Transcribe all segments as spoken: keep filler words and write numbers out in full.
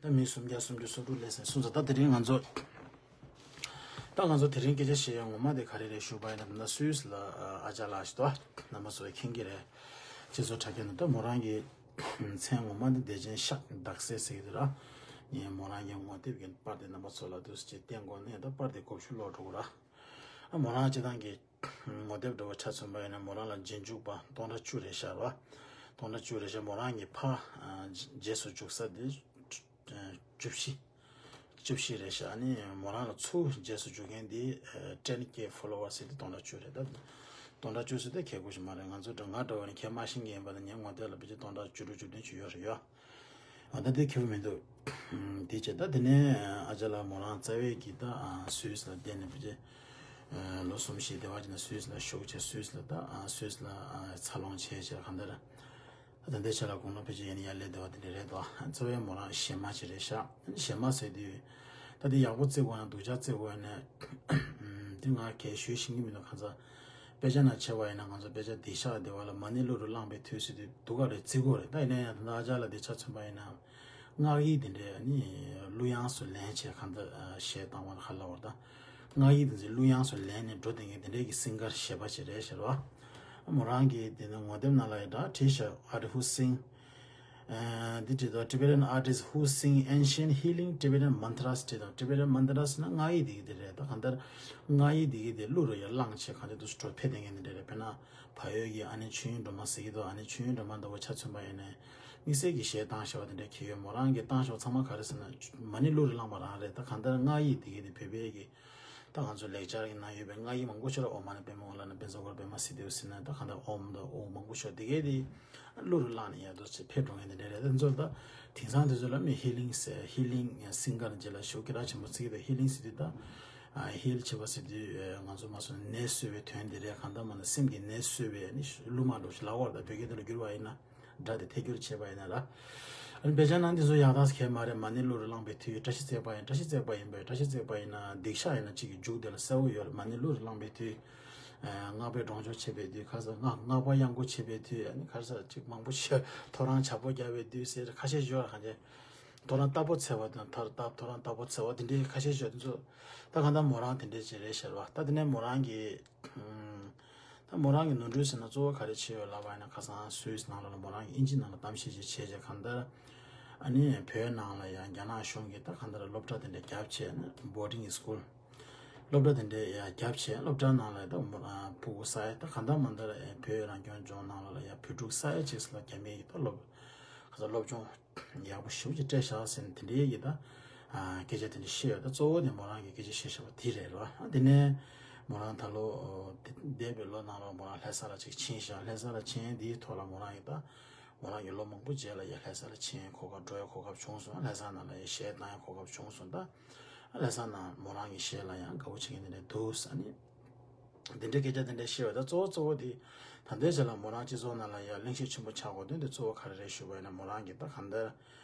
ད་མི་སུམ་བརྒྱ་སུམ་ཅུ་སོ་དྲུག་སླེབས་ཟིན་སོང་ཙང་། ད་དེ་རིང་ང་ཚོ། ད་ང་ཚོ་དེ་རིང་སྐད་ཆ་བཤད་ཡ་ངོ་མ་དེ་ག་རེ་རེད་ཞུ་བ་ཡིན་ན། ད་སུད་སི་ལ་ཨ་ཅག་ལགས་ཤིག་འདུག་རྣམ་པ་ཚོས་མཁྱེན་གྱི་རེད། སྤྱི་ཚོགས་དྲ་རྒྱ་ནང་ད་མོ་རང་གི་མཚན་ངོ་མ་དེ་བདེ་ཆེན་ཤག་དག་སེ་ཟེར་གྱི་འདུག་ར། ངས་མོ་རང་གི་ངོ་དེབ་ཀྱི་པར་དེ་རྣམ་པ་ཚོ་ལ་འདུག་སེ་བསྟན་དགོས་ནས། ད་པར་དེ་དགུ་བཅུ་ལོ་འགྲོ་གི་ར། ཨ་མོ་རང་སྤྱི་བཏང་གི་ངོ་དེབ་འདྲ་བོ་ཆ་མཚོན་པ་ཡིན་ན། མོ་རང་ལ་རྗེས་འཇུག་པ་སྟོང་ཕྲག་བཅུ་རེད་ཤག་ར། སྟོང་ཕྲག་བཅུ་རེད་ཤག་མོ་རང་གི་ཕ་ཨ་རྗེས་སུ་འཇུག་ས་དེ་བཅུ་བཞི། བཅུ་བཞི་རེད་ཤག་ཨ་ནི་མོ་རང་ལ་ཚུར་རྗེས་སུ་འཇུག་མཁན་དེ་ཨ་ཊེན་ཀེ་ཕོ་ལོ་ཝར་སི་དེ་སྟོང་ཕྲག་བཅུ་རེད། ད་སྟོང་ཕྲག་བཅུ་ཟེར་དེ་ཁེ་གོ་ཞིག་མ་རེད། ང་ཚོ་འདྲ་ང་འདྲ་བོ་ནི་ཁྱེད་མ་ཤེས་མཁན་ཡིན་པ་ན། ངའི་ངོ་དེབ་ལ་ཕལ་ཆེར་སྟོང་ཕྲག་བཅུ་དྲུག་བཅུ་བདུན་ཅིག་ཡོད་རེད་ཡ། ཨ་ད་དེ་ཁེ་པོ་མི་འདུག་དེ་བྱས་ད་དེ་ནས་ཨ་ཅག་ལགས་མོ་རང་རྩ་བའི་གི་ད་ཨ་སུད་སི་ལ་བསྡད་ནས་ཕལ་ཆེར་ཨ་ལོ་གསུམ་བཞི་དེ་བ་ཅིག་ན་སུད་སི་ལ་བཞུགས་བྱས། སུད་སི་ལ་ད་ཨ་སུད་སི་ལ་ཨ་འཚར་ལོངས་བྱས་བྱས་གང་ལྟར། ད་ལྟའི་ཆ་ལ་དགུང་ལོ་ཕལ་ཆེར་ཡིན་ན་ཡར་སླེབས་བསྡད་པ་དེ་འདྲ་རེད་དོ། རྩ་བའི་མོ་རང་གཞས་མ་ཅིག་རེད་ཤག་གཞས་མ་ཟེར་དུས་ད་དེ་ཡག་པོ་བརྩི་དགོས་ན་སྡུག་ཅག་བརྩི་དགོས་ན། དེ་ང་གས་ཞུས་ཤེས་ཀྱི་མི་འདུག་གང་ཟག་དཔེ་ཆ་ནང་བྱས་པ་ཡིན་ན། ང་ཚོ་དཔེ་ཆ་འདི་ཤག་དེ་བ་ལ་མ་ཎི་གླུ་རུ་བླངས་པའི་དུས་ཟེར་དུས་སྡུག་ག་རེད་བརྩི་དགོས་རེད། ད་ཡིན་ན་ཡང་ད་ལྟ་ཨ་ཅག་ལགས་དེ་ཆ་མཚོན་པ་ཡིན་ན། སྔགས་ཡིག་དེ་འདྲའི་ནི་གླུ་དབྱངས་སུ་ལེན་བྱས་གང་ལྟར་གཞས་བཏང་བ་ལ་ཧ་ལ་བར་ད། སྔགས་ཡིག་དེ་ཚོའི་གླུ་དབྱངས་སུ་ལེན་ནས་འགྲོ་བསྡད་མཁན་དེ་འདྲའི་གི་སིང་གར་གཞས་པ་ཞིག་རེད་ཤག་ར། མོ་རང་གི་དེ་ནི་ངོ་དེབ་ནང་ལ་ཡང་འདྲ་བྲིས་ཤག Artist who sing འདི་བྲིས་འདུག Tibetan artists who sing ancient healing Tibetan mantras བྲིས་འདུག Tibetan mantras ན་སྔགས་ཡིག་དེ་གི་དེ་རེད། ད་གང་ལྟར་སྔགས་ཡིག་དེ་གི་དེ་གླུ་རུ་ཡང་བླངས་བྱས་གང་ལྟར་དུ་འགྲོ་ཕེབས་བསྡད་མཁན་དེ་འདྲ་རེད། དཔེར་ན་བལ་ཡུལ་གྱི་ཨ་ནེ་མཆོད་ཡོན་སྒྲོལ་མ་ཟེར་གྱི་འདུག་ཨ་ནེ་མཆོད་ཡོན་སྒྲོལ་མ་འདྲ་བོ་ཆ་མཚོན་པ་ཡིན་ན། དམིགས་བསལ་གྱི་གཞས་བཏང་བཞག་པ་དེ་འདྲ་གི་ཡོད། མོ་རང་གིས་བཏང་བཞག་པ་ཚང་མ་ག་རེ་ཟེར་ན་མ་ཎི་གླུ་རུ་བླངས་པ་རང་རེད། ད་གང་ལྟར་སྔགས་ཡིག་དེ་གི་དེ་བོད་པའི་གི་ད་ང་ཚོ་ལེགས་སྦྱར་གྱི་ནང་ཡོད་པའི་སྔགས་ཡིག་མང་པོ་ཤོས་ལ་ཨོཾ་མ་ཎི་པདྨེ་ཧཱུྃ་ལ་ན་བཛྲ་གུ་རུ་པདྨ་སིདྡྷི་ཧཱུྃ་ཟེར་ན། ད་གང་ལྟར་ཨོཾ་དང་ཨོཾ་མང་པོ་ཤོས་དེ་གས་དེ་གླུ་རུ་བླངས་ནས་ཡར་འདུག་སེ་ཕེབས་འགྲོ་མཁན་དེ་འདྲ་རེད། དེ་ཚོ་ད་དེང་སང་དེ་ཚོ་ལ་མི་ཧི་ལིང་ཟེར། ཧི་ལིང་སིང་གར་རྗེས་ལ་ཞུ་སྐད་གྲགས་ཆེན་པོ་བརྩི་གི་འདུག་ཧི་ལིང་ཟེར་དུས་ད་ཨ་ཧིལ་བྱེད་པ་ཟེར་དུས་ཨ་ང་ཚོ་མ་སོང་ནད་གསོ་བའི་དོན་དེ་རེད། གང་ལྟར་མ་ན་སེམས་ཀྱི་ནད་གསོ་བའི་ནི་གླུ་མ་འགྲོ་ཞིག་ལབ་པ་རེད། ད་བོད་སྐད་དུ་ལ་བསྒྱུར་བ་ཡིན་ན། སྒྲ་དེ་ཐད་སྒྱུར་བྱས་པ་ཡིན་ན་ར། ཨ་ནི་དཔེ་ཆ་ནང་འདི་ཚོ་ཡག་ཐག་གལ་མ་རེད། མ་ཎི་གླུ་རུ་བླངས་པའི་དུས། བཀྲ་ཤིས་བརྩེགས་པ་ཡིན། བཀྲ་ཤིས་བརྩེགས་པ་ཡིན་པས། བཀྲ་ཤིས་བརྩེགས་པ་ཡིན་ན་སྡིག་བཤགས་ཡིན་ན་གཅིག་གི་མཇུག་དེ་ལ་གསལ་པོ་ཡོད་རེད། མ་ཎི་གླུ་རུ་བླངས་པའི་དུས། ཨ་སྔགས་པས་སྒྲོལ་སྦྱོང་བྱེད་པའི་དུས། ཁ་ས་སྔགས་སྔགས་པ་གཡང་འགུགས་བྱེད་པའི་དུས། ཨ་ནི་ཁ་ས་གཅིག་མང་པོ་ཞིག་ཐོ་རངས་བྱ་ཕོ་རྒྱག་པའི་དུས་ཟེར་ཁ་ཤས་ཤིག་ཡོད་རེད། གང་ཅི་ཐོ་རངས་རྟ་ཕོ་འཚེར་བ་དང་ཐར་རྟ་ཐོ་རངས་རྟ་ཕོ་འཚེར་བ་དེ་འདྲའི་ཁ་ཤས་ཤིག་ཡོད། དེ་ཚོ་ད་གང་ལྟར་མོ་རང་དེ་འདྲའི་ཅིག་རེད་ཤག་ར་བ། ད་དེ་ནས་མོ་རང་གི་ད་མོ་རང་གི་ནོར་འཁྲུལ་ཟེར་ན་གཙོ་བོ་ག་རེ་བྱས་ཡོད་ལབ་པ་ཡིན་ན། ཁ་སང་སུད་སི་ནང་ལ་ལ་མོ་རང་གིས་དབྱིན་ཇི་ནང་ལ་གཏམ་བཤད་ཅིག་བྱས་རྗེས་གང་ལྟར་ཨ་ནི་བོད་ནང་ལ་ཡང་རྒྱ་ནག་གཞུང་གིས་ད་གང་ལྟར་སློབ་གྲྭ་དེ་འདྲ་བརྒྱབ་བྱས་ནས་boarding school སློབ་གྲྭ་དེ་འདྲ་ཡང་བརྒྱབ་བྱས་སློབ་གྲྭ་ནང་ལ་ད་མོ་རང་ཕྲུ་གུ་ས་ཡ་ད་གང་ལྟར་མ་ལྟར་བོད་རང་སྐྱོང་ལྗོངས་ནང་ལ་ལ་ཡང་བོད་ཕྲུག་ས་ཡ་གཅིག་ལ་རྒྱ་མིའི་ད་སློབ་ཁ་སང་སློབ་སྦྱོང་ཡག་པོ་ཞེ་པོ་ཅིག་སྤྲད་བཞག་ཟེར་ནས་དེ་འདྲའི་གི་ད་ཨ་སྐད་ཆ་དེ་འདྲ་བཤད་ཡོད། ད་གཙོ་བོ་དེ་མོ་རང་གི་སྐད་ཆ་བཤད་བཞག་པ་དེ་རེད་ར། ཨ་དེ་ནས་མོ་རང་ད་ལོ་འདས་པའི་ལོ་ནང་ལོ་མོ་རང་ལྷ་ས་ལ་ཅིག་ཕྱིན་བཞག་ལྷ་ས་ལ་ཕྱིན་དེའི་ཐོག་ལ་མོ་རང་གི་ད་མོ་རང་གི་ལོ་མང་པོ་རྗེས་ལ་ཡ་ལྷ་ས་ལ་ཕྱིན་གོ་སྐབས་འགྲོ་ཡ་གོ་སྐབས་བྱུང་སོང་། ལྷ་ས་ནང་ལ་ཡ་གཞས་བཏང་ཡ་གོ་སྐབས་བྱུང་སོང་། ད་ལྷ་ས་ནང་མོ་རང་གི་གཞས་ལ་ཡང་དགའ་པོ་བྱེད་མཁན་དེ་འདྲ་འདུག་ཨ་ནི། དེ་འདྲའི་སྐད་ཆ་དེ་འདྲ་བཤད་པ་ད་གཙོ་བོ་གཙོ་བོ་དེ་ད་ལྟའི་ཆ་ལ་མོ་རང་སྤྱི་ཚོགས་ནང་ལ་ཡང་གླེང་གཞི་ཆེན་པོ་ཆགས་དགོས་དོན་དེ་གཙོ་བོ་ག་རེ་རེད་ཞུས་པ་ཡིན་ན། མོ་རང་གིས་ད་གང་ལྟར་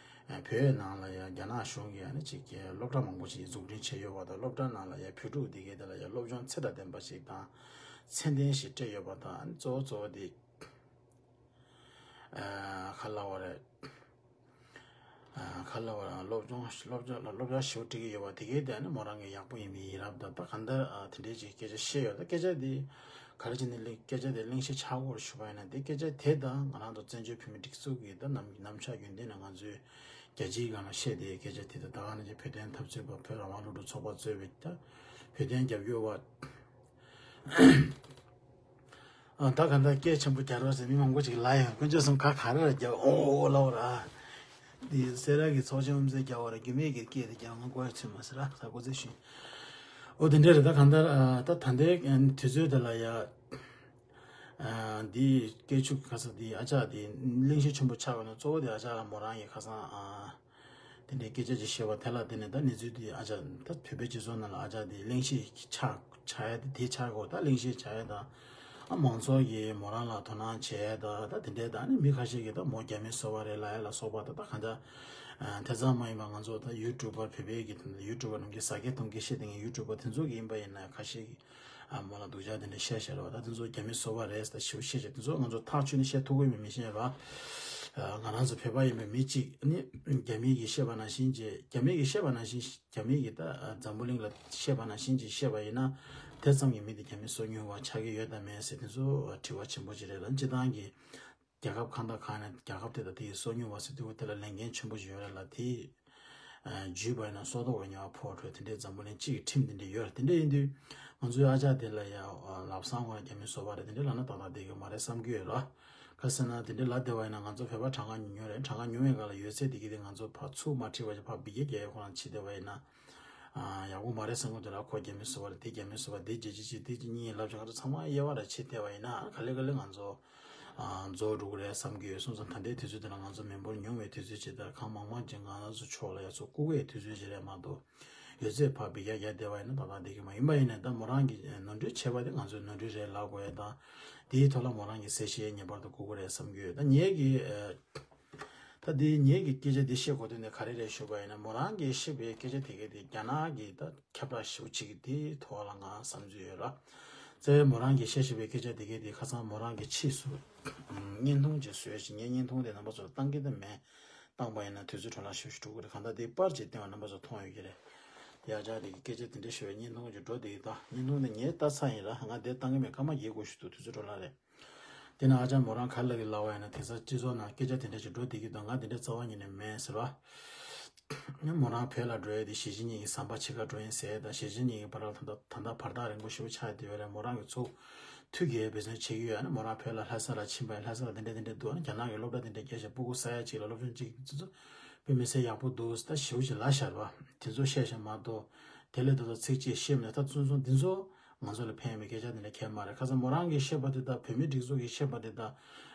བོད་ནང་ལ་ཡང་རྒྱ་ནག་གཞུང་གིས་ཡང་ནི་ཅིག་སློབ་གྲྭ་མང་པོ་ཞིག་འཛུགས་སྐྲུན་བྱས་ཡོད་པ་དང་། སློབ་གྲྭ་ནང་ལ་ཡང་བོད་ཕྲུག་དེ་གའི་དེ་ལ་ཡང་སློབ་སྦྱོང་ཚད་དང་ལྡན་པ་ཞིག་དང་ཚད་ལྡན་ཞིག་སྤྲད་ཡོད་པ་དང་། གཙོ་བོ་གཙོ་བོ་དེ། ཨ་ཁ་ལ་བ་རེད། ཨ་ཁ་ལ་བ་རང་སློབ་སྦྱོང་སློབ་སྦྱོང་སློབ་སྦྱོང་ཞེ་པོ་སྤྲད་ཀྱི་ཡོད་པ་དེ་གའི་དེ་ནི་མོ་རང་གི་ཡག་པོ་ཡིན་མིན་ཡིན་རབས་དང་། ད་གང་ལྟར་ཨ་དེ་འདྲའི་ཅིག་སྐད་ཆ་བཤད་ཡོད། ད་སྐད་ཆ་དེ་ག་རེ་བྱས་ནས་གླེང་སྐད་ཆ་དེ་གླེང་གཞི་ཆགས་སྐོར་ཞུ་བ་ཡིན་ན། དེ་སྐད་ཆ་དེ་དང་ང་རང་ཚོ་བཙན་བྱོལ་བོད་མིའི་སྒྲིག་འཛུགས་ཀྱི་ད་ནམ་ནམ་ཞག་རྒྱུན་ལྡན་ནས་ང་ཚོས་རྒྱལ་སྤྱིའི་སྒང་ལ་བཤད་དེ་སྐད་ཆ་དེ་དང་། ད་ག་ནང་བཞིན་བོད་དོན་འཐབ་རྩོད་པ་བོད་རང་དབང་སློབ་ཕྲུག་ཚོགས་པ་གཙོས་པའི་ད་བོད་དོན་རྒྱབ་སྐྱོར་བ། ཨ་ད་ག་འདྲ་སྐད་ཆེན་པོ་རྒྱག་རོགས་ཟེར་མི་མང་པོ་ཅིག་ལ་ཡང་དཀོན་མཆོག་གསུམ་ག་ག་རེ་ལ་རྒྱབ་ཨོ་ཨོ་ལབ་ར། འདི་སེ་ར་གི་ཚོགས་ཆེན་དབུ་མཛད་རྒྱབ་པ་ར། རྒྱུ་མེད་ཀྱི་སྐད་དེ་རྒྱབ་ང་དགོས་ཚོད་མ་ཟེར་ར། ས་གོ་ཚེ་ཤུན། ཨོ་དེ་འདྲ་རེད། ད་གང་ལྟར་ཨ་ད་ད་ལྟའི་དུས་ཚོད་དེ་ལ་ཡ་ཨ་འདི་སྐད་ཆུ་ཁ་ས་འདི་ཨ་ཅག་འདི་གླེང་གཞི་ཆེན་པོ་ཆགས་པ་ནི་གཙོ་བོ་དེ་ཨ་ཅག་ལ་མོ་རང་གི་ཁ་སང་ཨ། དེ་འདྲའི་སྐད་ཆ་ཅིག་བཤད་པ་དེ་ལ་བརྟེན་ནས་ད་གནས་ཚུལ་འདི་ཨ་ཅག་ད་བོད་པའི་སྤྱི་ཚོགས་ནང་ལ་ཨ་ཅག་འདི་གླེང་གཞི་ཆགས་ཆགས་ཡ་དེ་དེ་ཆགས་དགོས། ད་གླེང་གཞི་ཆགས་ཡ་དང་ཨ་མང་ཚོགས་ཀྱིས་མོ་རང་ལ་དོ་སྣང་བྱེད་ཡ་དང་། ད་དེ་འདྲའི་ད་ནི་མི་ཁ་ཤས་ཀྱིས་ད་མོ་རྒྱ་མི་བཟོ་བ་རེད་ལབ་ཡ་ལ་སོགས་པ་ད་ད་གང་ལྟར་དེ་ཙམ་མ་ཡིན་པ་ང་ཚོ་ད་ཡུ་ཊུབ་པ་བོད་པའི་གི་ཡུ་ཊུབ་པ་ནང་གི་ཟ་སྐད་འཐུང་སྐད་བཤད་བསྡད་མཁན་ཡུ་ཊུབ་པ་དེ་ཚོ་གི་ཡིན་པ་ཡིན་ན་ཁ་ཤས་ཀྱིས། ཨ་མོ་ལ་སྡུག་ཅག་དེ་འདྲ་བཤད་བཤད་རེད་བ། ད་དེ་ཚོ་རྒྱ་མི་བཟོ་བ་རེད་ཟེར་ཞེ་པོ་བཤད་བཤད། དེ་ཚོ་ང་ཚོ་ཐག་ཆོད་ནས་བཤད་ཐུབ་ཀྱི་མེད་མི་ཤེས་ར། ང་རང་ཚོ་བོད་པ་ཡིན་པའི་མི་གཅིག་ནི་རྒྱ་མིའི་གིས་བཤད་པ་ནང་བཞིན་བྱས། རྒྱ་མིའི་གིས་བཤད་པ་ནང་བཞིན། རྒྱ་མིའི་གིས་ད་འཛམ་བུ་གླིང་ལ་བཤད་པ་ནང་བཞིན་བྱས་བཤད་པ་ཡིན་ན། དེ་ཙམ་གྱིས་མི་དེ་རྒྱ་མི་སོ་ཉུལ་བ་ཆགས་ཀྱི་ཡོད་དམ་མེད་ཟེར། དེ་ཚོ་དྲི་བ་ཆེན་པོ་ཅིག་རེད་ལ། སྤྱི་བཏང་གི་རྒྱལ་ཁབ་གང་དང་གང་ནས་རྒྱལ་ཁབ་དེ་དང་དེ་ཡི་སོ་ཉུལ་བ་ཟེར་དུས་དེ་ལ་ལས་འགན་ཆེན་པོ་ཞིག་ཡོད་རེད་ལ། དེ་ཨ་འཇུས་པ་ཡིན་ན་སྲོག་ཐོག་གི་ཉེས་པ་ཕོག་འགྲོ། དེ་འདྲའི་འཛམ་བུ་གླིང་སྤྱི་ཡི་ཁྲིམས་དེ་འདྲ་ཡོད་རེད། དེ་འདྲ་ཡིན་དུས་ང་ཚོའི་ཨ་ཅག་དེ་ལ་ཡ་ཨ་ལབ་སང་བ་རྒྱ་མི་བཟོ་བ་རེད། དེ་འདྲ་ལབ་ན་ཏག་ཏག་བསྡད་ཀྱི་མ་རེད་བསམ་གྱི་ཡོད་ལ། ག་ཟེར་ན་དེ་འདྲ་ལབ་བསྡད་པ་ཡིན་ན་ང་ཚོ་བོད་པ་གྲངས་ཀ་ཉུང་ཉུང་རེད། གྲངས་ཀ་ཉུང་བའི་སྒང་ལ་ཡོད་ཚད་དེ་གི་དེ་ང་ཚོ་ཕར་ཚུར་མ་ཁྲིད་པ་ཅིག་ཕར་འབུད་རྒྱག་རྒྱག་ཡ་ཁོ་རང་བྱེད་བསྡད་པ་ཡིན་ན། ཨ་ཡག་པོ་མ་རེད་བསམ་གྱི་འདུག་ལ། ཁོ་རྒྱ་མི་བཟོ་བ་རེད། དེ་རྒྱ་མི་བཟོ་བ་དེ་རྒྱལ་སྤྱི་གཅིག་དེ་གཅིག་གཉིས་ལབ་ཅིག་ང་ཚོ་ཚང་མ་དབྱེ་བ་ར་ཕྱེ་བལྟས་པ་ཡིན་ན་ག་ལེ་ག་ལེ་ང་ཚོ་ཨ་རྫོགས་འགྲོ་གི་རེད་བསམ་གྱི་ཡོད། སོང་ཙང་ད་ལྟའི་དུས་ཚོད་དེ་ལ་ང་ཚོ་མི་འབོར་ཉུང་བའི་དུས་ཚོད་ཅིག་དང་གང་མང་མང་ཅིག་ང་རང་ཚོ་ཕྱོགས་ལ་ཡ་ཚོ་བཀུག་པའི་དུས་ཚོད་ཅིག་རེད་མ་གཏོགས། ཡོད་ཚད་ཕར་འབུད་རྒྱག་རྒྱག་བསྡད་པ་ཡིན་ན་ཏག་ཏག་བསྡད་ཀྱི་མ་ཡིན་པ་ཡིན་ནའི་ད་མོ་རང་གིས་ནོར་འཁྲུལ་བྱས་པ་དེ་ང་ཚོའི་ནོར་འཁྲུལ་རེད་ལབ་དགོས་ཡ་དང་། དེའི་ཐོག་ལ་མོ་རང་གིས་གསལ་བཤད་ངེས་པར་དུ་དགོས་ཀྱི་རེད་བསམ་གྱི་ཡོད། ད་ངེད་ཀྱིས་ཨ། ད་དེ་ངེད་ཀྱི་སྐད་ཆ་འདི་བཤད་དགོས་དོན་དེ་ག་རེ་རེད་ཞུས་པ་ཡིན་ན། མོ་རང་གིས་བཤད་པའི་སྐད་ཆ་དེ་གའི་དེ་རྒྱ་ནག་གིས་ད་ཁྱབ་བསྒྲགས་ཞེ་པོ་བྱེད་ཀྱི་དེའི་ཐོག་ལ་ང་བསམ་ཚུལ་ཡོད་ར། ཙེ་མོ་རང་གིས་བཤད་བཤད་པའི་སྐད་ཆ་དེ་གའི་དེ་ཁ་སང་མོ་རང་གིས་ཕྱིས་སུ་བརྙན་ཐུང་ཅིག་བཟོས་ཤིང་ངས་བརྙན་ཐུང་དེ་རྣམ་པ་ཚོར་བཏང་གི་ད་མེད། བཏང་པ་ཡིན་ན་དུས་ཚོད་འཕྲོ་བརླག་ཞེ་པོ་ཞིག་འགྲོ་གི་རེད། གང་ལྟར་དེ་པར་ཅིག་བསྟན་པ་རྣམ་པ་ཚོ་མཐོང་ཡོད་ཀྱི་རེད། ཡ་ཅག་དེ་གི་སྐད་ཆ་དེ་འདྲ་ཞུ་བའི་བརྙན་ཐུང་ཅིག་འགྲོ་བསྡད་ཀྱི་ད། བརྙན་ཐུང་དེ་ངས་ལྟ་ཚར་ཡིན་ར། ང་དེ་བཏང་གི་མེད། སྐར་མ་བརྒྱད་དགུ་ཞིག་འདུག་དུས་ཚོད་འཕྲོ་བརླག་རེད། དེ་ན་ཨ་ཅག་མོ་རང་ག་རེ་ལབ་ཀྱི་ལབ་པ་ཡིན་ན། དེང་སང་སྤྱི་ཚོགས་ནང་སྐད་ཆ་དེ་འདྲ་ཞིག་འགྲོ་བསྡད་ཀྱི་འདུག་ང་དེ་འདྲ་རྩ་བ་ཉིད་ནས་མེད་ཟེར་བ། མོ་རང་བོད་ལ་འགྲོ་ཡས་དེ་གཞིས་བྱེས་གཉིས་ཀྱི་ཟམ་པ་ཕྱེད་ཀ་འགྲོ་ཡིན་ཟེར་ཡས་དང་། གཞིས་བྱེས་གཉིས་ཀྱི་བར་ལ་ད་ལྟ་ད་ལྟ་བར་ཐག་རིང་པོ་ཞེ་པོ་ཆགས་བསྡད་ཡོད་རེད། མོ་རང་གིས་ཚུར་ཐུག་གི་འབད་བརྩོན་བྱེད་ཀྱི་ཡོད། ཨ་ནི་མོ་རང་བོད་ལ་ལྷ་ས་ལ་ཕྱིན་པ་ཡིན། ལྷ་ས་ལ་དེ་འདྲ་དེ་འདྲ་འདུག་ཨ་ནི་རྒྱ་ནག་གི་སློབ་གྲྭ་དེ་འདྲ་བརྒྱབ་བྱས་སྤུ་གུ་ས་ཡ་གཅིག་ལ་སློབ་སྦྱོང་གཅིག་དེ་ཚོ་དཔེ་མི་སྲིད་ཡག་པོ་འདུག་ད་ཞེ་པོ་ཅིག་ལབ་བཞག་རེད་པ། དེ་ཚོ་བཤད་བཤད་མ་གཏོགས་དེ་ལས་ད་ལྟ་ཚིག་གཅིག་བཤད་མེད། ད་ཚུན་ཚོད་འདི་ཚོ་ང་ཚོ་ལ་ཕན་པའི་སྐད་ཆ་དེ་འདྲ་གང་ཡང་མ་རེད། ཁ་སང་མོ་རང་གིས་བཤད་པ་དེ་དང་། བོད་མིའི་སྒྲིག་འཛུགས་ཀྱིས་བཤད་པ་དེ་དང་།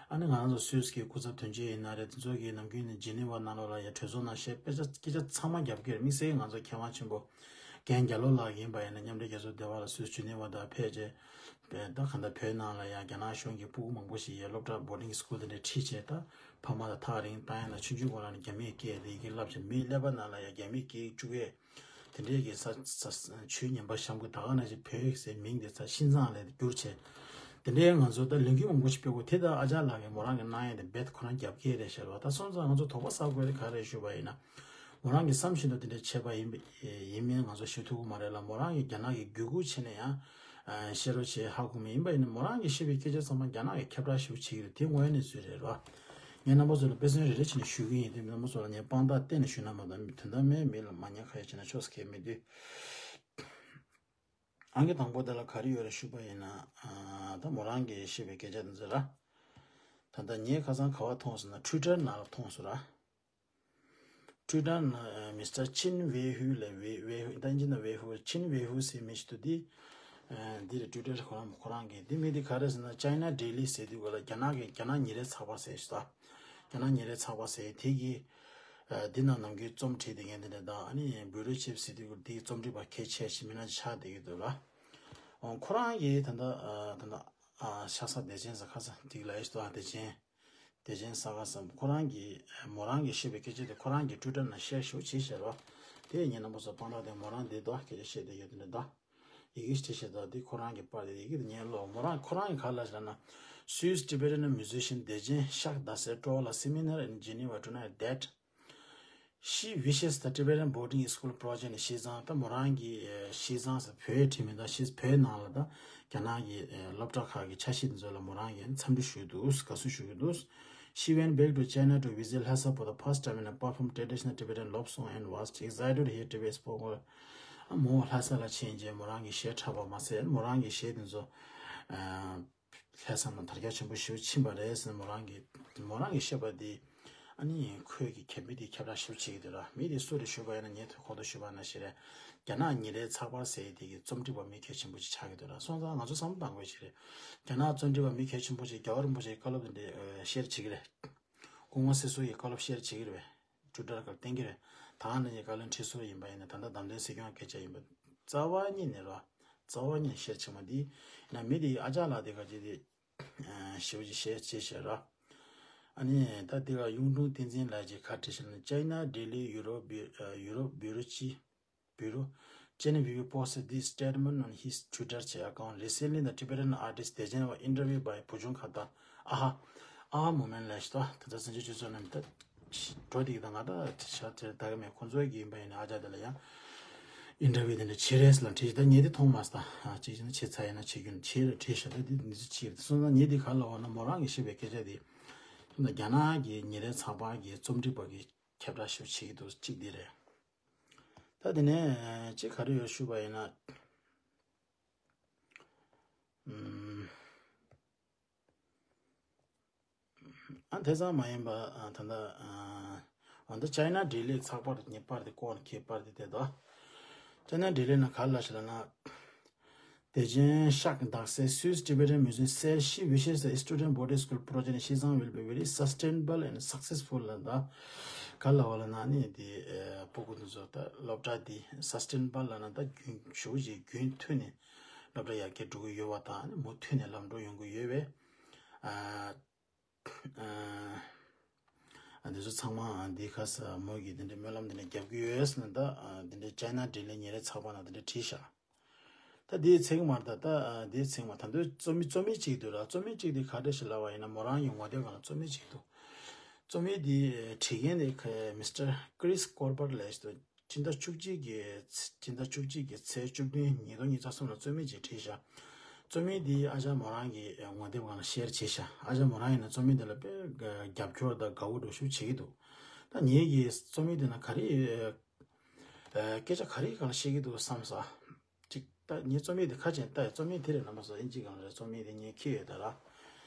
ཨ་ནི་ང་རང་ཚོ་སུད་སི་གི་སྐུ་ཚབ་དོན་གཅོད་ཡིན་ན་རེད། དེ་ཚོ་གིས་ནམ་རྒྱུན་ནས་ཇི་ནི་ཝ་ནང་ལོགས་ལ་ཡ་གྲོས་ཚོགས་ནང་བཤད་པའི་སྐད་ཆ་ཚང་མ་རྒྱབ་ཀྱི་རེད། དམིགས་བསལ་ང་ཚོ་མཁས་དབང་ཆེན་པོ་རྒན་རྒྱ་ལོ་ལགས་ཡིན་པ་ཡིན་ན་མཉམ་འབྲེལ་རྒྱལ་ཚོགས་སྡེ་བ་ལ་སུད་སི་ཇི་ནི་ཝ་དང་ཕེབས་རྗེས་ད་གང་ལྟར་བོད་ནང་ལ་ཡ་རྒྱ་ནག་གཞུང་གིས་སྤུ་གུ་མང་པོ་ཞིག་ཡ་སློབ་གྲྭ་boarding school་དེ་འདྲ་ཁྲིད་བྱས། ད་ཕ་མ་ལ་ཐག་རིང་བཏང་ཡ་དང་། ཆུང་ཆུང་སྒང་ལ་ནས་རྒྱ་མིའི་སྐད་དེ་ཡི་གེ་བསླབ་བྱས། མི་ཀླད་པ་ནང་ལ་ཡ་རྒྱ་མིའི་སྐད་བཅུག་ཡས། དེ་འདྲའི་གི་ས་ས་ཆོས་ཉན་པ་ཤམ་གི་ད་ག་ནང་བཞིན་བོད་ཟེར་མིང་དེ་ཚ་ཤིང་ཚང་ལ་བསྒྱུར་བྱས། དེ་འདྲའི་ང་ཚོ་ད་ལས་འགུལ་མང་པོ་ཞིག་སྤེལ་དགོས། དེ་ད་ཨ་ཅག་ལགས་ཀྱིས་མོ་རང་གི་གནང་ཡས་དེ་རྦད་ཁོ་རང་རྒྱབ་སྐྱེལ་རེད་ཤག་ར། ད་སོང་ཙང་ང་ཚོ་དོགས་པ་ཟ་དགོས་རེད། ག་རེ་ཞུས་པ་ཡིན་ན། མོ་རང་གིས་བསམ་བཞིན་དུ་དེ་འདྲ་བྱས་པ་ཡིན་པ་ཡིན་མིན་ང་ཚོ་ཤེས་ཐུབ་ཀྱི་མ་རེད་ལ། མོ་རང་གིས་རྒྱ་ནག་གི་བརྒྱུད་སྐུལ་བྱས་ནས་ཡང་བཤད་རོགས་བྱས་ཧ་གོ་མི་ཡིན་པ་ཡིན་ན། མོ་རང་གིས་བཤད་པའི་སྐད་ཆ་ཚང་མ་རྒྱ་ནག་གིས་ཁྱབ་བསྒྲགས་ཞེ་པོ་བྱེད་ཀྱི་རེད། དེ་དངོས་གནས་ཚུལ་རེད་ར། ངས་རྣམ་པ་ཚོ་ལ་དཔེ་མཚོན་རེ་རེ་བྱས་ནས་ཞུ་གི་ཡིན། དེ་རྣམ་པ་ཚོ་ལ་ངས་དཔང་རྟགས་གཏན་ནས་ཞུས་ན་མ་གཏོགས། དོན་དག་མེད་མི་ལ་མ་ཉན་ཁ་ཡ་བྱས་ན་ཆོག་ས་གལ་མི་འདུག་ཨང་ཀི་དང་པོ་དེ་ལ་ག་རེ་ཡོད་རེད་ཞུས་པ་ཡིན་ན། ཨ་ད་མོ་རང་གིས་བཤད་པའི་སྐད་ཆ་འདི་ཚོ་ར། ད་ལྟ་ངས་ཁ་སང་ག་པར་མཐོང་སོང་ན། ཊུའི་ཊར་ནང་ལ་མཐོང་སོང་ར། ཊུའི་ཊར་ནང་མི་སི་ཊར་ཆིན་ཝེ་ཧུའུ་ལབ། ཝེ་ཝེ་ཧུའུ། ད་ཨིན་ཇི་ནང་ཝེ་ཧུའུ། ཆིན་ཝེ་ཧུའུ་ཟེར་མི་ཞིག་འདུག་འདི་ཨ་འདི་རེད། ཊུའི་ཊར་ཁོ་རང་ཁོ་རང་གི་འདི་མི་འདི་ག་རེ་ཟེར་ན། China Daily ཟེར་དུས་སྒང་ལ་རྒྱ་ནག་གི་རྒྱ་ནག་ཉིན་རེའི་ཚགས་པར་ཟེར་ཞིག་ད། རྒྱ་ནག་ཉིན་རེའི་ཚགས་པར་ཟེར་དེ་གི་ཨ་འདི་ནང་ནམ་རྒྱུན་རྩོམ་བྲིས་བསྡད་མཁན་དེ་འདྲ་དང་། ཨ་ནི་བྷུ་རོ་ཆིབ་ཟེར་དུས་སྒང་དེ་གི་རྩོམ་སྒྲིག་པ་གལ་ཆེ་ཞིག་མི་སྣ་ཅིག་ཆགས་བསྡད་ཀྱི་འདུག་ལ། ཨོ་ཁོ་རང་གི་ད་ལྟ་ཨ་ད་ལྟ་ཨ་ཤ་ཚ་བདེ་ཆེན་ཟེར། ཁ་ས་དེ་གི་ལ་ཡོད་ཞིག་འདུག་ཨ་བདེ་ཆེན། བདེ་ཆེན་ས་ག་ཟེར། ཁོ་རང་གིས་མོ་རང་གིས་བཤད་པའི་སྐད་ཆ་དེ་ཁོ་རང་གིས་ཊུའི་ཊར་ནང་ཤེར་ཞེ་པོ་བྱས་བཞག་རོ། དེ་ངས་རྣམ་པ་ཚོ་དཔང་རྟགས་དེ་མོ་རང་འདི་དོ་སྐད་ཆ་བཤད་བསྡད་ཡོད་དེ་འདྲ་དོ། ཡི་གེ་ཞིག་བྲིས་བཞག་དོ། འདི་ཁོ་རང་གིས་པར་དེ་ཡི་གེ་དེ་ངས་ཀློག་མོ་རང་ཁོ་རང་གིས་ག་རེ་ལབ་ཞེ་ན། Swiss Tibetan musician བདེ་ཆེན་ཤག་དཱ་སེ་ཊོ་ལ་seminar in Geneva tonight that she wishes the Tibetan boarding school project in Xizang ད་མོ་རང་གིས་ཤི་ཛང་ཟེར་བོད་བྲིས་མི་ད་ཤི་བོད་ནང་ལ་ད་རྒྱ་ནག་གི་སློབ་གྲྭ་ཁག་གི་འཆར་གཞི་དེ་ཚོ་ལ་མོ་རང་གིས་འཚམས་འདྲི་ཞུས་འདུག་དགའ་བསུ་ཞུ་གི་འདུག She went back to China to visit Lhasa for the first time and perform traditional Tibetan love song and was excited to hear Tibet spoken. མོ་ལྷ་ས་ལ་ཕྱིན་རྗེས་མོ་རང་གི་གཞས་འཁྲབ་པ་མ་ཟད་མོ་རང་གི་གཞས་དེ་ཚོ་ལྷ་ས་ནང་དར་ཁྱབ་ཆེན་པོ་ཞེ་པོ་ཕྱིན་པ་རེད་ཟེར། མོ་རང་གི་མོ་རང་གི་བཤད་པ་འདི་ཨ་ནི་ཁོས་ཀྱི་མཁས་པའི་དེ་ཁྱབ་བསྒྲགས་ཞེ་པོ་བྱེད་ཀྱི་འདུག་ར། མི་དེ་སུ་རེད་ཞུས་པ་ཡིན་ན་ངས་ཐོས་གོང་དུ་ཞུས་པ་ནང་བཞིན་རེད། རྒྱ་ནག་ཉིན་རེའི་ཚགས་པར་ཟེར་ཡས་དེ་གི་རྩོམ་སྒྲིག་པ་མི་གལ་ཆེན་པོ་ཅིག་ཆགས་ཀྱི་འདུག་ར། སོང་ཙང་ང་ཚོ་བསམ་བློ་གཏང་དགོས་ཞིག་རེད། རྒྱ་ནག་རྩོམ་སྒྲིག་པ་མི་གལ་ཆེན་པོ་ཅིག་རྒྱལ་བ་རིན་པོ་ཆེའི་བཀའ་སློབ་དེ་འདྲའི་ཤེར་བྱེད་ཀྱི་རེད། སྐུ་ངོ་སྲིད་ཟུར་གྱི་བཀའ་སློབ་ཤེར་བྱེད་ཀྱི་རེད་པས། ཊུའི་ཊར་སྒང་བསྟན་གྱི་རེད། ད་ག་ནང་བཞིན་བཀའ་བློན་ཁྲི་ཟུར་ཡིན་པ་ཡིན་ན། ད་ལྟ་བདམས་ཐོན་སྲིད་སྐྱོང་སྐད་ཆ་ཡིན་པ། རྩ་བ་ཉིད་ནས་རོ། རྩ་བ་ཉིད་ཤེར་བྱེད་མ་འདི་ཡིན་ན་མི་དེ་ཨ་ཅག་ལགས་དེ་ག་ཅི་དེ་ཞེ་པོ་ཅིག་ཤེར་བྱེད་ཤེར་ར། ཨ་ནི་ད་དེ་ག་གཡུང་དྲུང་བསྟན་འཛིན་ལགས་ཀྱིས་ག་བྲིས་ཤག་ན། China Daily Europe Bureau Bureau Bureau Chief Bureau Genevieve posted this statement on his Twitter account. Recently, the Tibetan artist བདེ་ཆེན་was interviewed by བུ་ཆུང་ཁ་ཏ། ཨ་ཧ། ཨ་མོ་མེན་ལས་ཤི་ཏོ་ད་ལྟ་སེམས་ཅན་སྤྱི་ཚོགས་རྣམས་ད་འགྲོ་དེ་གི་ད་ང་ད་ཤ་དེར་ད་ག་མེད་ཁོང་ཚོའི་གི་ཡིན་པ་ཡིན་ན་ཨ་ཅག་དེ་ལ་ཡང་ཨིན་ཊར་བིའུ་དེ་འདྲ་བྱེད་རེས་ལ་བྲིས་ད་ངས་དེ་མཐོང་མ་སོང་ད་ཅིག་བྱས་ན་བྱེད་ཚར་ཡིན་ན་བྱེད་རྒྱུ་བྱེད་རེ་བྲིས་ཤག་ད་དེ་འདི་ཚོ་བྱེད་རེད་སོང་ན་ངས་དེ་ག་ལ་འོ་ན་མོ་རང་གི་བཤད་པའི་སྐད་ཆ་དེ་སོང་ན་རྒྱ་ནག་གི་ཉིན་རེའི་ཚགས་པར་གི་རྩོམ་སྒྲིག་པ་གི་ཁྱབ་བསྒྲགས་ཞིབ་བྱེད་ཀྱི་འདུག་གཅིག་འདི་རེད། ད་དེ་ནས་གཅིག་ག་རེ་ཡོད་ཞུས་པ་ཡིན་ན། ཨམ། ཨ་དེ་ཙམ་མ་ཡིན་པ་ཨ་ད་ལྟ་ཨ་འོ་ད་ཅའི་ན་ཌེ་ལི་ཚགས་པར་ངའི་པར་དེ་ཀོ་ཁྱེད་པར་དེ་དེ་དོ། ཅའི་ན་ཌེ་ལི་ན་ག་ལ་ཞིག་ལ་ན། བདེ་ཆེན་ཤག་དག་སའི་Swiss Tibetan Museum says she wishes the student Buddhist school project in Xizang will be very sustainable and successful ལ་ད། ག་ལ་བ་ལ་ན་ནི་དེ་ཨ་སྤུ་གུ་དེ་ཚོ་ད་སློབ་གྲྭ་དེ་སསི་ཊེ་ནེ་བལ་ལ་ན་ད་རྒྱུན་ཞུགས་ཀྱི་རྒྱུན་མཐུད་ནས་སློབ་གྲྭ་ཡར་རྒྱས་འགྲོ་གི་ཡོད་པ་དང་ནི་མུ་མཐུད་ནས་ལམ་འགྲོ་ཡོང་གི་ཡོད་པས། ཨ། ཨ། འདི་ཚོ་ཚང་མ་འདི་ཁ་ས་མོ་གིས་འདི་འདྲའི་སྨོན་ལམ་འདི་འདྲ་རྒྱབ་ཀྱི་ཡོད་ཟེར་ན་ད་འདི་འདྲའི་ཅའི་ན་ཌེ་ལི་ཉིན་རེའི་ཚགས་པར་ནང་འདི་འདྲ་བྲིས་ཤག་ད་འདིའི་ཚིག་མར་ད་ད་འདིའི་ཚིག་མ་ད་འདོད་རྩོམ་མི་རྩོམ་མི་གཅིག་འདུག་ར་རྩོམ་མི་གཅིག་འདི་ག་འདྲ་ཞིག་ལབ་པ་ཡིན་ན་མོ་རང་གི་ངོ་དེབ་སྒང་ལ་རྩོམ་མི་གཅིག་འདུག་རྩོམ་མི་འདི་བྲིས་མཁན་འདི་མིས་ཊར་ཀྲིས་ཀོར་པར་ལས་ཞེས་སུ་སྤྱི་ཟླ་བཅུ་གཅིག་གི་སྤྱི་ཟླ་བཅུ་གཅིག་གི་ཚེས་བཅུ་བདུན་ཉིས་སྟོང་ཉི་ཤུ་རྩ་གསུམ་ལ་རྩོམ་མི་ཅིག་བྲིས་ཤག་རྩོམ་མི་འདིས་ཨ་ཅག་མོ་རང་གི་ངོ་དེབ་སྒང་ལ་ཤེར་བྱས་ཤག་ཨ་ཅག་མོ་རང་ཡིན་ན་རྩོམ་མི་འདི་ལ་དཔེ་རྒྱབ་སྐྱོར་དང་དགའ་བོ་འགྲོ་ཤུགས་བྱེད་ཀྱི་འདུག་ད་ངེད་ཀྱིས་རྩོམ་མི་འདི་ན་ག་རེ་སྐད་ཆ་ག་རེ་སྒང་ལ་བཤད་ཀྱི་འདུག་བསམ་ས། ཅིག་ད་ངའི་རྩོམ་ཡིག་དེ་ཁ་ཅན་ལྟ་ཡི་རྩོམ་ཡིག་དེ་རེད་ལབ་མ་སོང་ཨིན་ཇི་སྒང་རེད་རྩོམ་ཡིག་དེ་ངས་ཁྱེར་ཡོད་ད་ར།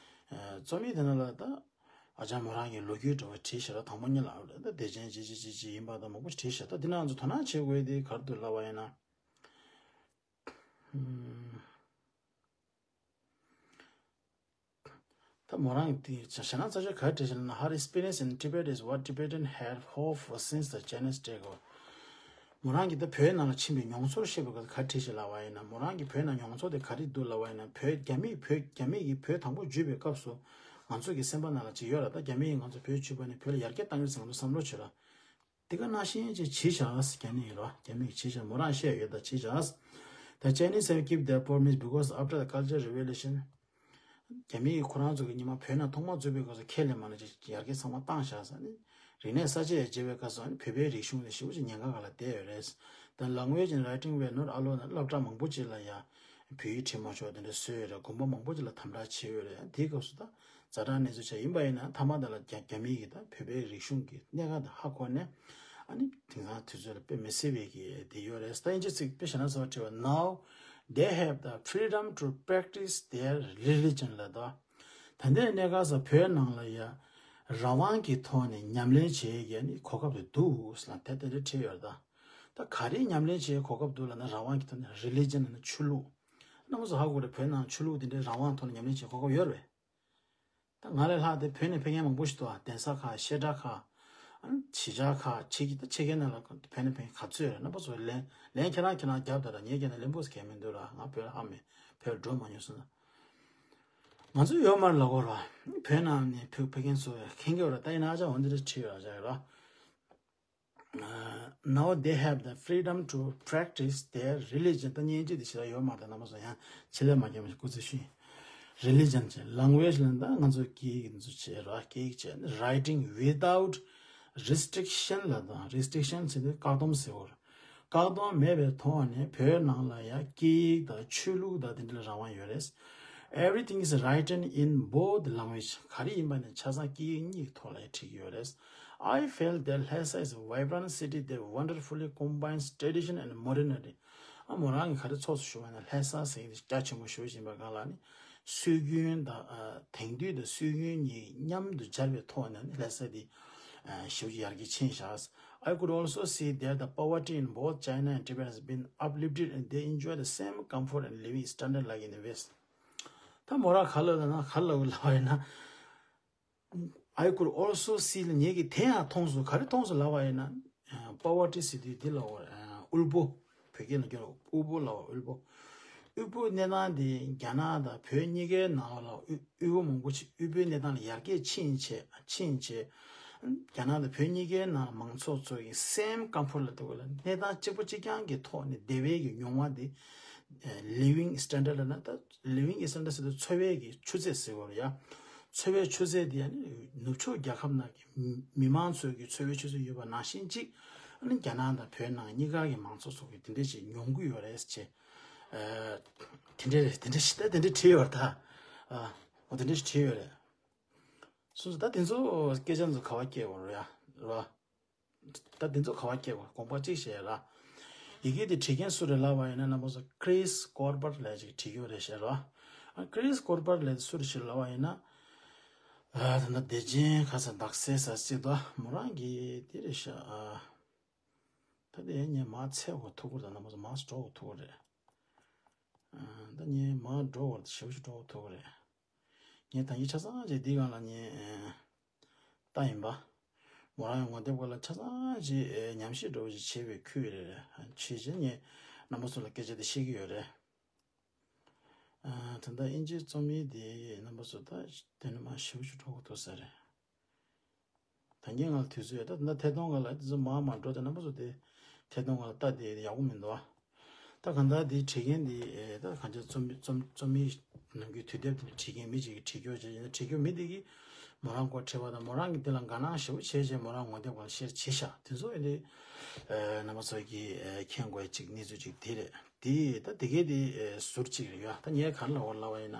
རྩོམ་ཡིག་དེ་ནང་ལ་ད་ཨ་ཅག་མོ་རང་གི་ལོ་རྒྱུས་འདྲ་བོ་བྲིས་ཤག་ར་དང་པོ་ཉིད་ལ་ཨ་ད་བདེ་ཆེན་ཅི་ཅི་ཅི་ཅི་ཡིན་པ་དང་མང་པོ་བྲིས་ཤག་ད་འདི་ནང་ང་ཚོ་དོ་སྣང་བྱེད་དགོས་དེ་ག་རེ་འདུག་ལབ་པ་ཡིན་ན། ད་མོ་རང་གིས་ཞེ་ན་ཚ་ཤོས་ག་རེ་བྲིས་ཤག་ན། Her experience in Tibet is what Tibetan have hoped for since the Chinese take over. མོ་རང་གིས་ད་བོད་ནང་ལ་ཕྱིན་པའི་མྱོང་ཚོར་བཤད་པའི་སྐབས་ག་རེ་བྲིས་ཤག་ལབ་པ་ཡིན་ན་མོ་རང་གིས་བོད་ནང་མྱོང་ཚོར་དེ་ག་རེ་འདུག་ལབ་པ་ཡིན་ན་བོད་རྒྱ་མིས་བོད་རྒྱ་མི་གིས་བོད་དང་པོ་འཇུས་པའི་སྐབས་སུ་ང་ཚོ་གི་སེམས་པ་ནང་ལ་ཅིག་ཡོད་ར་ད་རྒྱ་མི་ཡིས་ང་ཚོ་བོད་འཇུས་པ་ནས་བོད་ལ་ཡར་རྒྱས་གཏང་གི་རེད་ཟེར་ང་ཚོ་བསམ་བློ་བྱོས་ར། དེ་ག་ནང་བཞིན་ཅིག་བྱས་ཤག་རྒྱ་མི་ཡིས་ར་རྒྱ་མི་གིས་བྱས་ཤག་མོ་རང་བཤད་ཡོད་ད་བྱས་ཤག The Chinese have kept their promise because after the Cultural Revolution རྒྱ་མི་ཡིས་ཁོ་རང་ཚོ་གི་ཉི་མ་བོད་ནང་ཐོག་མར་འཛུལ་བའི་སྐབས་སུ་ཁས་ལེན་མ་ལ་ཅིག་ཡར་རྒྱས་ཚང་མ་བཏང་བཞག་ས་ནི། རིག་གནས་གསར་བརྗེ་ཡང་བྱས་པའི་སྐབས་སུ་ཨ་ནི་བོད་པའི་རིག་གཞུང་དེ་ཞེ་པོ་ཅིག་ཉེན་ཁ་སྒང་ལ་བསྡད་ཡོད་རེད། The language and writing were not allowed ན་སློབ་གྲྭ་མང་པོ་ཅིག་ལ་ཡང་བོད་ཡིག་བྲིས་མ་ཆོག་དེ་འདྲ་བཟོས་ཡོད་རེད། དགོན་པ་མང་པོ་ཅིག་ལ་དམ་དྲག་བྱས་ཡོད་རེད། དེའི་སྐབས་སུ་ད་ཛ་དྲག་གནས་ཚུལ་ཆགས་ཡིན་པ་ཡིན་ན་མཐའ་མ་དེ་ལ་རྒྱ་རྒྱ་མི་གིས་ད་བོད་པའི་རིག་གཞུང་གི་གནད་འགག་དེ་ཧ་གོ་ནས་ཨ་ནི་དེང་སང་དུས་ཚོད་ལ་དཔེ་མི་སྲིད་པའི་གི་དེ་ཡོད་རེད། ད་ཨིན་ཇི་ཚིག་དཔེ་བཞག་ན་ཟེར་བ་བྲིས་པ། Now they have the freedom to practice their religion ལ་ད། ད་ལྟའི་གནས་སྐབས་སུ་བོད་ནང་ལ་ཡ་རང་དབང་གི་ཐོག་ནས་ཉམས་ལེན་བྱེད་ཡས་ནི་གོ་སྐབས་དེ་འདུག་ཟེར་ན་དེ་དེ་འདྲ་བྲིས་ཡོད་རེད་ད། ད་ག་རེ་ཉམས་ལེན་བྱེད་ཡས་གོ་སྐབས་འདུག་ལབ་ན་རང་དབང་གི་ཐོག་ནས་རི་ལི་ཇན་ལབ་ན་ཆོས་ལུགས། རྣམ་པ་ཚོ་ཧ་གོ་རེད། བོད་ནང་ཆོས་ལུགས་དེ་འདྲའི་རང་དབང་ཐོག་ནས་ཉམས་ལེན་བྱེད་གོ་སྐབས་ཡོད་རེད། ད་ང་ལས་ལྷག་དེ་བོད་ནས་ཕེབས་མཁན་མང་པོ་ཞིག་འདུག་ཨ། གདན་ས་ཁག་བཤད་གྲྭ་ཁག་ཨ་ནི་བྱེད་འཆར་ཁག་ཆེ་གི་ད་ཆེ་གེ་ནང་ལ་བོད་ནས་ཕེབས་མཁན་ག་ཚོད་རེད། རྣམ་པ་ཚོ་ལན་ལན་ཁྱེད་རང་ཁྱེད་རང་རྒྱབ་ད་ད་ངས་ཁྱེད་རང་ལན་པོ་ཟེར་མཁན་མི་འདུག་ར། ང་བོད་ལ་ཧ་མེད། བོད་ལ་འགྲོ་མ་མྱོང་སོང་ན། ང་ཚོ་ཡོད་མ་རེད་ལབ་དགོས་ར། བོད་ནང་ནས་ཕེབས་ཕེབས་མཁན་ཚོ་མཁྱེན་གྱི་ཡོད་ར། ད་ཡིན་ན་ཨ་ཅག་འོ་འདི་འདྲ་བྲིས་ཡོད་ར་ཨ་ཅག་ཡོད་ར། Now they have the freedom to practice their religion. ད་སྙན་ཅིག་དེ་ཞེ་དྲག་ཡོད་མ་རེད། རྣམ་པ་ཚོ་ཡང་ཆེད་ལས་མ་རྒྱབ་མ་ཞིག་སྐུ་ཚེ་ཞུ་ཡིན། Religion བྱས། Language ལ་ད་ང་ཚོ་སྐད་ཡིག་འདི་ཚོ་བྱས་ར། སྐད་ཡིག་བྱས། Writing without restriction ལ་ད་restriction བྱས་ཏེ་བཀག་སྡོམ་ཟེར་བ་རེད། བཀག་སྡོམ་མེད་པའི་ཐོག་ནས་བོད་ནང་ལ་ཡང་སྐད་ཡིག་དང་ཆོས་ལུགས་དང་དེ་འདྲ་ལ་རང་དབང་ཡོད་རེད། Everything is written in both language. ག་རེ་ཡིན་པ་ནས་ཆ་ཚང་སྐད་ཡིག་གཉིས་ཀྱི་ཐོག་ལ་ཡང་བྲིས་ཀྱི་ཡོད་རེད། I felt that Lhasa is a vibrant city that wonderfully combines tradition and modernity. ཨ་མོ་རང་གིས་ག་རེ་ཚོགས་སུ་ཞུགས་པ་ན་ལྷ་ས་ཟེར་གྱི་རྒྱ་ཆེན་པོ་ཞུ་བཞིན་པ་གང་ལ་ནི་སྲོལ་རྒྱུན་དང་དེང་དུས་དང་སྲོལ་རྒྱུན་གཉིས་མཉམ་དུ་སྦྱར་བའི་ཐོག་ནས་ནི་ལྷ་ས་འདི་ཞེ་པོ་ཅིག་ཡར་རྒྱས་ཕྱིན་བཞག I could also see that the poverty in both China and Tibet has been uplifted and they enjoy the same comfort and living standard like in the West. ད་མོ་རང་ག་ལ་ལ་ན་ག་ལ་ལ་བ་ཡིན་ན། I could also see ལ་ངེད་ཀྱིས་དེ་ཡང་མཐོང་སོང་། ག་རེ་མཐོང་སོང་ལབ་པ་ཡིན་ན། Poverty city འདི་ལ་འོ་དབུལ་པོ། བོད་སྐད་ནང་སྐྱོན་ལ་དབུལ་པོ་ལབ་པ་དབུལ་པོ། དབུལ་པོའི་གནས་སྟངས་འདི་རྒྱ་ནག་དང་བོད་གཉིས་ཀའི་ནང་ལ་དབུལ་དབུལ་པོ་མང་པོ་ཅིག་དབུལ་པོའི་གནས་སྟངས་ལ་ཡར་རྒྱས་ཕྱིན་བྱས་ཕྱིན་བྱས། རྒྱ་ནག་དང་བོད་གཉིས་ཀའི་ནང་མང་ཚོགས་ཚོ་ཡི་same comfort ལ་དེ་བས་ལ་གནས་སྟངས་གཅིག་པ་གཅིག་རྐྱང་གི་ཐོག་ནས་བདེ་བའི་གི་མྱོང་བ་འདི་living standard ལ་ན་ད་living standard ཟེར་དུས་འཚོ་བའི་གི་ཆུ་ཚད་ཟེར་བ་རེད་ཡ། འཚོ་བའི་ཆུ་ཚད་དེ་ཨ་ནི་ནུབ་ཕྱོགས་རྒྱལ་ཁབ་ནང་གི་མི་མང་ཚོའི་གི་འཚོ་བའི་ཆུ་ཚད་ཡོད་པ་ནང་བཞིན་ཅིག་ཨ་ནི་རྒྱ་ནག་དང་བོད་ནང་གཉིས་ཀ་གི་མང་ཚོགས་ཚོ་གི་དེ་འདྲས་ཅིག་མྱོང་གི་ཡོད་རེད་ཅེས། ཨ། དེ་འདྲས་རེད། དེ་འདྲས་ཞིག་ད་དེ་འདྲས་བྲིས་ཡོད་རེད་ད། ཨ། འོ་དེ་འདྲས་ཞིག་བྲིས་ཡོད་རེད། སོ་སོ་ད་དེ་ཚོ་སྐད་ཆ་ཚོ་ག་བ་སྐྱེལ་དགོས་རེད་ཡ། རེད་བ། ད་འདི་ཚོ་ག་བ་སྐྱེལ་དགོས། དགོངས་པ་གཅིག་བཞེས་ར། ཡི་གེ་འདི་བྲིས་མཁན་སུ་རེད་ལབ་པ་ཡིན་ན་རྣམ་པ་ཚོ་Chris Colbert ལབ་ཅིག་བྲིས་ཡོད་རེད་ཞེས་ར། ཨ། Chris Colbert ལབ་སུ་རེད་ཞེས་ལབ་པ་ཡིན་ན། ཨ། ད་ལྟ་བདེ་ཆེན་ཁ་ས་དག་སའི་ས་ཚིགས་དོ་མོ་རང་གི་དེ་རེད་ཤག་ཨ། ད་དེ་ངས་མར་འཚོལ་དགོས་ཐུག་གི་རེད། རྣམ་པ་ཚོ་མར་འགྲོ་དགོས་ཐུག་གི་རེད། ཨ། ད་ངས་མར་འགྲོ་དགོས་རེད། ཞེ་པོ་ཞིག་འགྲོ་དགོས་ཐུག་གི་རེད། ངས་ད་ངས་ཆ་ཚང་ཅིག་འདི་སྒང་ལ་ངས་ཨ། ལྟ་ཡིན་པ། མོ་རང་གི་ངོ་དེབ་སྒང་ལ་ཆ་ཚང་ཅིག་ཨེ། ཉམས་ཞིབ་འདྲ་བོ་ཅིག་བྱས་པའི་ཁུལ་རེད། བྱས་རྗེས་ངས་རྣམ་པ་ཚོ་ལ་སྐད་ཆ་དེ་བཤད་ཀྱི་ཡོད་རེད། ཨ། ད་ལྟ་དབྱིན་ཇིའི་རྩོམ་ཡིག་དེ་རྣམ་པ་ཚོ་ད་དེ་ནས་མར་ཞེ་པོ་ཅིག་འགྲོ་དགོས་ཐུག་ས་རེད། ད་ངས་ང་ལ་དུས་ཚོད་ཡོད། ད་ད་ལྟ་ཐད་གཏོང་སྒང་ལ་དེ་ཚོ་མར་མར་འགྲོ་དེ་རྣམ་པ་ཚོ་དེ་ཐད་གཏོང་སྒང་ལ་ལྟ་དེ་ཡག་པོ་མི་འདུག་ཨ། ད་གང་ལྟར་འདི་བྲིས་མཁན་འདི་ཨེ། ད་གང་ཅི་རྩོམ་རྩོམ་རྩོམ་ཡིག་ནམ་རྒྱུན་དུས་དེབ་དེ་འདྲ་བྲིས་མཁན་མི་གཅིག་གིས་བྲིས་སྐྱོར་བྱས་ཡིན་ན། བྲིས་སྐྱོར་མི་དེ་གིས་མོ་རང་སྐོར་བྲིས་པ་དང་། མོ་རང་གིས་དེ་ལ་དགའ་སྣང་ཞེ་པོ་བྱས་བྱས་མོ་རང་ངོ་དེབ་སྒང་ལ་ཤེར་བྱས་ཤག་དེ་ཚོ་ཡིན་དུས་ཨེ། རྣམ་པ་ཚོ་གིས་ཨེ། མཁྱེན་དགོས་ཅིག་གནས་ཚུལ་ཅིག་དེ་རེད། དེ་ད་དེ་གའི་དེ་ཨེ། ཟུར་གཅིག་རེད་ཡ། ད་ངས་ག་རེ་ལབ་དགོས་ལབ་པ་ཡིན་ན།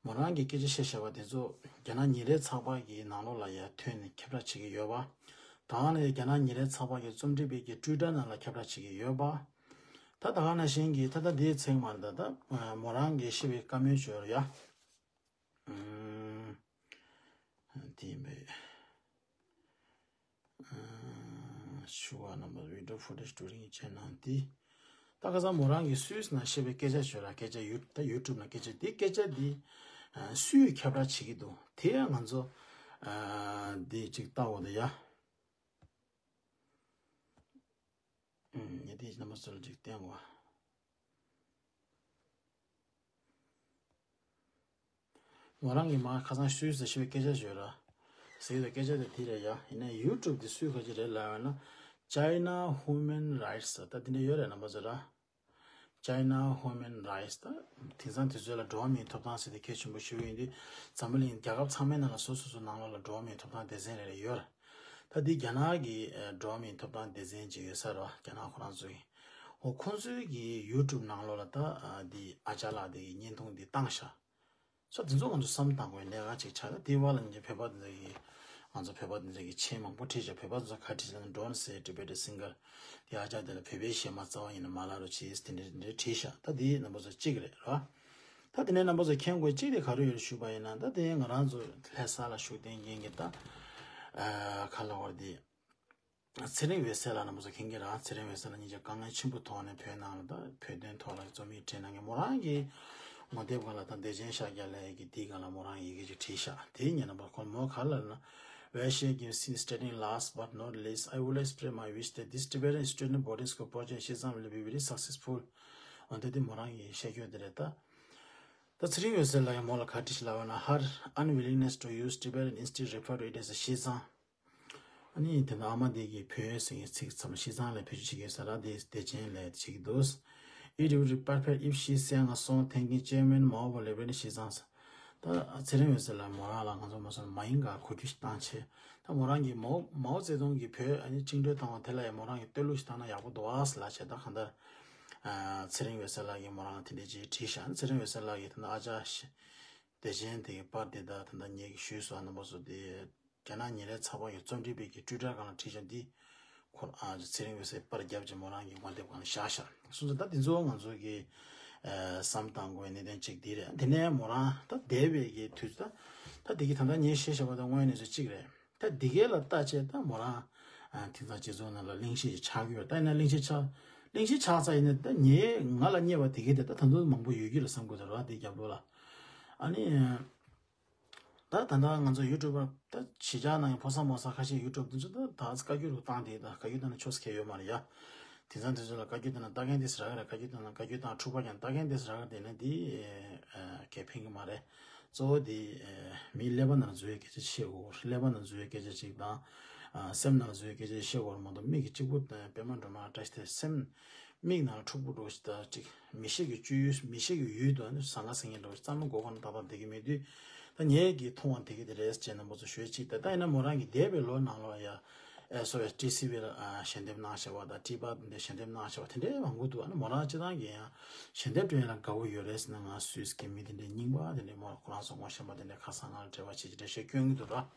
མོ་རང་གིས་སྐད་ཆ་བཤད་བཞག་པ་དེ་ཚོ་རྒྱ་ནག་ཉིན་རེའི་ཚགས་པར་གྱི་ནང་ལོགས་ལ་ཡ་ཐོན་ནས་ཁྱབ་བསྒྲགས་བྱེད་ཀྱི་ཡོད་པ། ད་ག་ནང་བཞིན་རྒྱ་ནག་ཉིན་རེའི་ཚགས་པར་གྱི་རྩོམ་སྒྲིག་པའི་གི་Twitter ནང་ལ་ཁྱབ་བསྒྲགས་བྱེད་ཀྱི་ཡོད་པ། ད་ད་ག་ནང་བཞིན་གྱི་ད་ལྟ་འདིའི་ཚེག་མར་ད་ལྟ་མོ་རང་གིས་བཤད་པའི་བཀའ་མོལ་བྱོས་ར་ཡ། ཨུམ། དེ་ཡིན་པས། ཨ། ཞུ་བ་རྣམ་པ། Video footage during China དེ། ད་ཁ་སང་མོ་རང་གིས་སུད་སི་ནང་བཤད་པའི་སྐད་ཆ་ཞུ་ར། སྐད་ཆ་ཡུ། ད་YouTube ནང་སྐད་ཆ་འདི། སྐད་ཆ་འདི་ཨ། སུས་ཁྱབ་བསྒྲགས་བྱེད་ཀྱི་འདུག་དེ་ཡང་ང་ཚོ་ཨ། འདི་ཅིག་ལྟ་འོ་དེ་ཡ། ཨུམ། ངས་དེ་རྣམ་པ་ཚོ་ལ་ཅིག་བསྟན་དགོས། མོ་རང་གིས་མར་ཁ་སང་སུད་སི་ཞེས་པའི་སྐད་ཆ་ཞུས་ར། ཟེར་གྱི་འདུག་སྐད་ཆ་དེ་དེ་རེད་ཡ། ཡིན་ནའི་YouTube དེ་སུས་ག་ཅི་རེད་ལབ་ཡོད་ན། China Human Rights ད་དེ་འདྲ་ཡོད་རེད། རྣམ་པ་ཚོ་ར། China Human Rights ད་དེང་སང་དུས་ཚོད་ལ་འགྲོ་བ་མིའི་ཐོབ་ཐང་ཟེར་དེ་གལ་ཆེན་པོ་ཞིག་ཡིན་དུས། འཛམ་བུ་གླིང་རྒྱལ་ཁབ་ཚང་མའི་ནང་ལ་སོ་སོ་སོ་ནང་ལོགས་ལ་འགྲོ་བ་མིའི་ཐོབ་ཐང་སྡེ་ཚན་རེ་རེ་ཡོད་ར། ད་འདི་རྒྱ་ནག་གི་ཨ། འགྲོ་བ་མིའི་ཐོབ་ཐང་སྡེ་ཚན་ཅིག་ཡོད་ས་རེད་བ། རྒྱ་ནག་ཁོ་རང་ཚོ་གི། འོ་ཁོང་ཚོའི་གི་YouTube ནང་ལོགས་ལ་ད་ཨ། འདི་ཨ་ཅག་ལགས་འདི་གི་བརྙན་ཐུང་འདི་བཏང་ཤག་སོ་དེ་ཚོ་ང་ཚོ་བསམ་བཏང་དགོས་གནད་འགག་ཅིག་ཆགས། ད་དེའི་བར་ལ་ཉིན་བོད་པ་འདི་ཚོ་གི། ང་ཚོ་བོད་པ་འདི་ཚོ་གི་མཆན་མང་པོ་བྲིས་ཤག་བོད་པ་ཚོ་ག་བྲིས་ཤག་ན། Don't say Tibet is single དེ་ཨ་ཅག་དེ་ལ་བོད་པའི་གཞས་མ་རྩ་བ་ཡིན་ན་མ་ལབ་རོགས་བྱེད་དེ་འདྲ་འདྲ་བྲིས་ཤག་ད་དེ་རྣམ་པ་ཚོ་གཅིག་རེད་ར། ད་དེ་ནས་རྣམ་པ་ཚོ་མཁྱེན་དགོས་གཅིག་དེ་ག་རེ་ཡོད་ཞུས་པ་ཡིན་ན། ད་དེ་ང་རང་ཚོ་ལྷ་ས་ལ་བཞུགས་བསྡད་མཁན་གྱི་ད་ཨ། ག་ལབ་དགོས་རེད་དེ། ཚེ་རིང་འོད་ཟེར་ལགས་རྣམ་པ་ཚོ་མཁྱེན་གྱི་རེད། ཚེ་རིང་འོད་ཟེར་ལགས་སྙིང་རྗེ་དཀའ་ངལ་ཆེན་པོའི་ཐོག་ནས་བོད་ནང་ལ་ད་བོད་དོན་ཐོག་ལ་རྩོམ་ཡིག་བྲིས་གནང་མཁན། མོ་རང་གིས་ངོ་དེབ་སྒང་ལ་ད་བདེ་ཆེན་ཤཱཀྱ་ལགས་ཀྱི་དེའི་སྒང་ལ་མོ་རང་ཡི་གེ་ཅིག་བྲིས་ཤག་དེའི་ཉིན་རྣམ་པ་ཁོ་མོ་ག་ལབ་ན། Where she gives in stating, last but not least, I would like to express my wish that this Tibetan student boarding school project in Xizang will be very successful. འོན་ཏེ་དེ་མོ་རང་གི་བཤད་རྒྱུ་དེ་རེད་ད། ད་ཚེ་རིང་འོད་ཟེར་ལགས་ཡང་མོ་ལ་ག་བྲིས་ཤག་ལབ་ན། Her unwillingness to use Tibetan instead refer to it as Xizang. ཨ་ནི་དེ་ནས་ཨ་མ་དེ་གིས་བོད་ཟེར་མཁན་ཚིག་ཙམ་ལ་ཤི་ཚང་ལ་བེད་སྤྱོད་བྱེད་ཀྱི་ཡོད་ས་ར། དེ་བདེ་ཆེན་ལབ་བྱེད་ཀྱི་འདུག It would be perfect if she sang a song thanking Chairman Mao for liberating Xizang. ད་ཚེ་རིང་འོད་ཟེར་ལགས་མོ་རང་ལ་ང་ཚོ་མ་སོང་མ་ཡིན་ག་གོ་རྒྱུ་ཞིག་བཏང་བྱས། ད་མོ་རང་གིས་མའོ་མའོ་ཙེ་ཏུང་གིས་བོད་ཨ་ནི་བཅིངས་འགྲོལ་བཏང་བ་དེ་ལ་ཡང་མོ་རང་གིས་བསྟོད་གླུ་ཞིག་བཏང་ན་ཡག་པོ་འདུག་ཨ་ལབ་བྱས། ད་གང་ལྟར་ཨ། ཚེ་རིང་འོད་ཟེར་ལགས་ཀྱིས་མོ་རང་ལ་དེ་འདྲས་ཅིག་བྲིས་ཤག་ཚེ་རིང་འོད་ཟེར་ལགས་ཀྱིས་ད་ལྟ་ཨ་ཅག་ཤི་བདེ་ཆེན་དེ་གི་པར་དེ་དང་ད་ལྟ་ངེད་ཀྱིས་ཞུས་སོང་། རྣམ་པ་ཚོ་དེ་རྒྱ་ནག་ཉིན་རེའི་ཚགས་པར་གྱི་རྩོམ་སྒྲིག་པའི་གི་ཊུའི་ཊར་སྒང་ལ་བྲིས་ཤག་འདི་ཁོ་ཨ་ཚེ་རིང་འོད་ཟེར་པར་བརྒྱབ་བྱས་མོ་རང་གི་ངོ་དེབ་སྒང་ལ་བཞག་ཤག་སོང་ཙང་ད་འདི་ཚོ་ང་ཚོ་གི་ཨ། བསམ་བཏང་དགོས་པའི་གནད་དོན་གཅིག་འདི་རེད། དེ་ནས་མོ་རང་ད་འདས་པའི་གི་དུས་ཚོད་ད་ད་འདི་གི་ད་ལྟ་ངས་བཤད་བཞག་པ་དང་དངོས་གནས་ཚོད་གཅིག་རེད། ད་འདི་གའི་ལ་ལྟ་བྱས་ད་མོ་རང་ཨ། དེང་སང་སྤྱི་ཚོགས་ནང་ལ་གླེང་གཞི་ཞིག་ཆགས་ཀྱི་ཡོད། ད་ཡིན་ན་གླེང་གཞི་ཆགས་གླེང་གཞི་ཆགས་ཚར་ཡིན་ན་ད་ངའི་ང་ལ་བརྙས་པ་དེ་གའི་དེ་ད་ད་དུང་མང་པོ་ཡོད་ཀྱི་རེད་བསམ་གྱི་འདུག་ར། དེ་རྒྱབ་ལོགས་ལ་ཨ་ནི། ད་ད་ལྟ་ང་ཚོ་ཡུ་ཊུབ་པར་ད་གཞིས་ཆགས་ནང་གི་ཕོ་གསར་མོ་གསར་ཁ་ཤས་ཡུ་ཊུབ་དེ་ཚོ་ད་ད་བཀའ་བཀྱོན་རུ་བཏང་དེ་ད་བཀའ་བཀྱོན་བཏང་ན་ཆོག་ས་གང་ཡང་ཡོད་མ་རེད་ཡ། དེང་སང་དེ་ཚོ་ལ་བཀའ་བཀྱོན་བཏང་ན་ལྟ་མཁན་དེ་ཚོ་རག་གི་རེད། བཀའ་བཀྱོན་བཏང་ན་བཀའ་བཀྱོན་བཏང་། འཁྲུག་པ་རྒྱག་ན་ལྟ་མཁན་དེ་ཚོ་རག་གི་རེད། དེ་ན་དེ་ཨ། གས་ཕན་གི་མ་རེད། གཙོ་བོ་དེ་ཨ། མི་ཀླད་པ་ནང་འཛུལ་བའི་སྐད་ཆ་བཤད་དགོས། ཀླད་པ་ནང་འཛུལ་བའི་སྐད་ཆ་ཅིག་དང་ཨ། སེམས་ནང་འཛུལ་བའི་སྐད་ཆ་བཤད་དགོས་རེད་མ་གཏོགས། མིག་གིས་གཅིག་པུ་ཨ། པད་མ་སྒྲོལ་མ་བཀྲ་ཤིས་དེ་སེམས། མིག་ནང་ལ་འཁྲུག་པོ་འགྲོ་ཞིག་ད་ཅིག་མི་ཤེས་ཀྱི་སྤྱོད་ཡུལ། མི་ཤེས་ཀྱི་ཡུལ་དུ་ནི་ཟང་ངེ་ཟིང་ངེ་འགྲོ་ཞིག་བསམ་བློ་འགོག་པ་ནི་ཏག་ཏག་བསྡད་ཀྱི་མེད་དུས། ད་ངས་ཀྱི་མཐོང་བ་དེ་གི་དེ་རེད་ཅེས་རྣམ་པ་ཚོ་ཞུ་ཅིག་ད་ལྟ་ཡིན་ན་མོ་རང་གི་འདས་པའི་ལོ་ནང་ལོགས་ཡ་ཨེ་སོ་ཨེ་ཊི་སི་ཝི་ལ་ཞལ་འདེབས་གནང་བྱས་པ་དང་ཊི་པ་འདི་ཞལ་འདེབས་གནང་བྱས་པ་དེ་འདྲའི་མང་པོ་འདུག་ཨ་ནི་མོ་རང་སྤྱི་བཏང་གི་ཡང་ཞལ་འདེབས་སྤྲད་ཡ་ལ་དགའ་བོ་ཡོད་རེད་ཟེར་ན། ང་སུད་སི་གི་མི་དེ་འདྲའི་རྙིང་པ་དེ་འདྲའི་མོ་ཁོ་རང་ཚོ་ངོ་ཤེས་པ་དེ་འདྲའི་ཁ་སང་ང་ལ་འབྲེལ་བ་བྱེད་ཀྱི་འགྲེལ་བཤད་སྐྱོན་གྱི་འདུག་ར།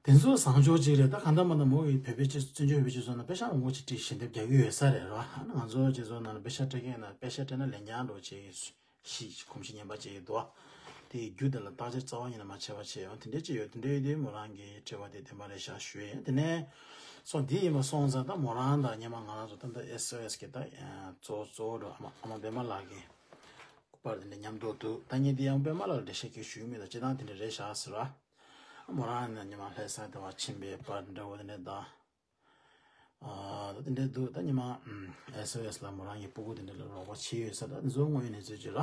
དེ་ཚོ་བཟང་ཕྱོགས་ཅིག་རེད། ད་གང་ལྟར་མ་ལྟར་མོ་གི་བོད་པའི་སྤྱི་བཙན་བྱོལ་བོད་པའི་སྤྱི་ཚོགས་ནང་པེ་ཤག་མང་པོ་ཅིག་བྲིས་ཞལ་འདེབས་རྒྱག་གི་ཡོད་ས་རེད་ར། ཨ་ནི་ང་ཚོ་སྤྱི་ཚོགས་ནང་ལ་པེ་ཤག་སྤྲད་མཁན་ན་པེ་ཤག་སྤྲད་ན་ལན་རྐྱང་འགྲོ་བྱེད་ཀྱི་ཤི་གོམས་གཤིས་ངན་པ་ཅིག་འདུག་དེའི་རྒྱུ་དེ་ལ་བརྟག་དཔྱད་རྩ་བ་ཉིད་ནས་མ་བྱས་པ་བྱས་ཡོང་དེ་འདྲས་ཅིག་ཡོད། དེ་འདྲས་ཡོད་དུས་མོ་རང་གི་དྲི་བ་དེ་བདེན་པ་རེད་ཤག་ཞུ་ཡས། དེ་ནས་སོང་འདི་ཡིན་པ་སོང་ཙང་ད་མོ་རང་དང་སྔོན་མ་ང་རང་ཚོ་ད་ལྟ་ཨེ་སི་ཨོ་ཨེ་སི་གི་ད་གཙོ་བོ་གཙོ་བོ་འགྲོ་ཨ་མ་ཨ་མ་པད་མ་ལགས་ཀྱི་པར་དེ་འདྲ་མཉམ་དུ་འདུག་ད་ངས་འདི་ཡང་པད་མ་ལགས་ལ་འགྲེལ་བཤད་ཀྱི་ཞུ་གི་མེད། ད་སྤྱིར་བཏང་དེ་འདྲ་རེད་ཤག་ཟེར་བ། མོ་རང་ནས་སྔོན་མ་ལྷ་ས་དེ་བ་ཕྱིན་པའི་པར་འདྲ་བོ་དེ་འདྲ་ད། ཨ་ད་དེ་འདྲ་འདུག་ད་སྔོན་མ་ཨེ་སི་ཨོ་ཨེ་སི་ལ་མོ་རང་གི་སྤུ་གུ་དེ་འདྲ་ལ་རོགས་པ་བྱས་ཡོད་ས། ད་དེ་ཚོ་དངོས་ཡོད་གནས་ཚུལ་ཅིག་ར།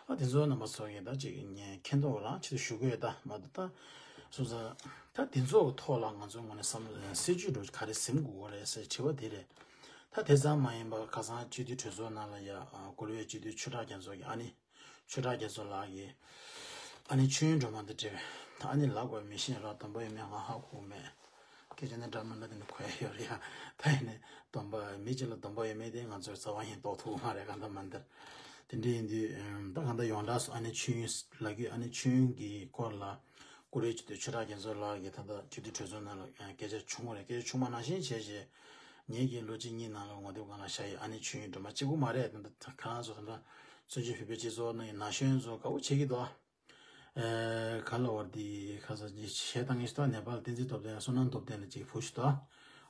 ཨ་དེ་ཚོ་རྣམ་པ་ཚོ་གིས་ད་ཅིག་ངས་མཁྱེན་རྟོགས་རང་ཆེད་དུ་ཞུ་གི་ཡོད། ད་མ་གཏོགས་ད་སོང་ཙང་ད་དེ་ཚོ་གི་ཐོག་ལ་ང་ཚོ་ངོས་ནས་བསམ་བློ་སྲིད་ཇུས་འགྲོ་ག་རེ་ཟིན་དགོས་རེད་ཟེར་དྲི་བ་དེ་རེད། ད་དེ་ཙམ་མ་ཡིན་པར་ཁ་སང་སྤྱི་འཐུས་གྲོས་ཚོགས་ནང་ལ་ཡ་ཨ་གུ་རུ་བའི་སྤྱི་འཐུས་ཆོས་གྲགས་རྒྱ་མཚོ་གིས་ཨ་ནི། ཆོས་གྲགས་རྒྱ་མཚོ་ལགས་ཀྱིས་ཨ་ནེ་ཆོས་དབྱིངས་སྒྲོལ་མ་འདི་བྲིས་པས། ད་ཨ་ནེ་ལབ་དགོས་མི་ཤེས་ར། སྡོམ་པ་ཡོད་མེད་ང་ཧ་གོ་མེད། སྐད་ཆ་ནི་འདྲ་མི་འདྲ་དེ་འདྲ་གོ་ཡ་ཡོད་རེད་ཡ། ད་ཡིན་ནའི་སྡོམ་པ་མི་གཅིག་ལ་སྡོམ་པ་ཡོད་མེད་དེ་ང་ཚོའི་རྩ་བ་ཡིན་རྟོགས་ཐུབ་མ་རེད། གང་ལྟར་མ་འདིར་དེ་འདྲ་ཡིན་དུས་ད་གང་ལྟར་ཡོངས་གྲགས་སུ་ཨ་ནེ་ཆོས་དབྱིངས་ལབ་རྒྱུ་ཨ་ནེ་ཆོས་དབྱིངས་ཀྱི་སྐོར་ལ་ཀུ་རེ་སྤྱི་འཐུས་ཆོས་གྲགས་རྒྱ་མཚོ་ལགས་ཀྱིས་ད་ལྟ་སྤྱི་འཐུས་གྲོས་ཚོགས་ནང་ལ་སྐད་ཆ་བྱུང་བ་རེད། སྐད་ཆ་བྱུང་བ་ནང་བཞིན་བྱས་རྗེས་ངེད་ཀྱིས་ལོ་གཅིག་གཉིས་ནང་ལ་ངོ་དེབ་སྒང་ལ་བཞག་ཡོད། ཨ་ནེ་ཆོས་དབྱིངས་སྒྲོལ་མ་གཅིག་པུ་མ་རེད། ད་ལྟ་ཁ་རང་ཚོ་ད་ལྟ་བཙན་བྱོལ་བོད་པའི་སྤྱི་ཚོགས་ནང་གི་ན་གཞོན་ཚོ་དགའ་བོ་བྱེད་ཀྱི་འདུག་ཨེ་ག་ལ་བར་དེ་ཁ་ས་ཅིག་གཞས་བཏང་གི་ཞིག་ད་ནེ་པཱལ་བསྟན་འཛིན་སྟོབས་ལྡན་བསོད་ནམས་སྟོབས་ལྡན་ལ་ཅིག་བུ་ཞིག་འདུག་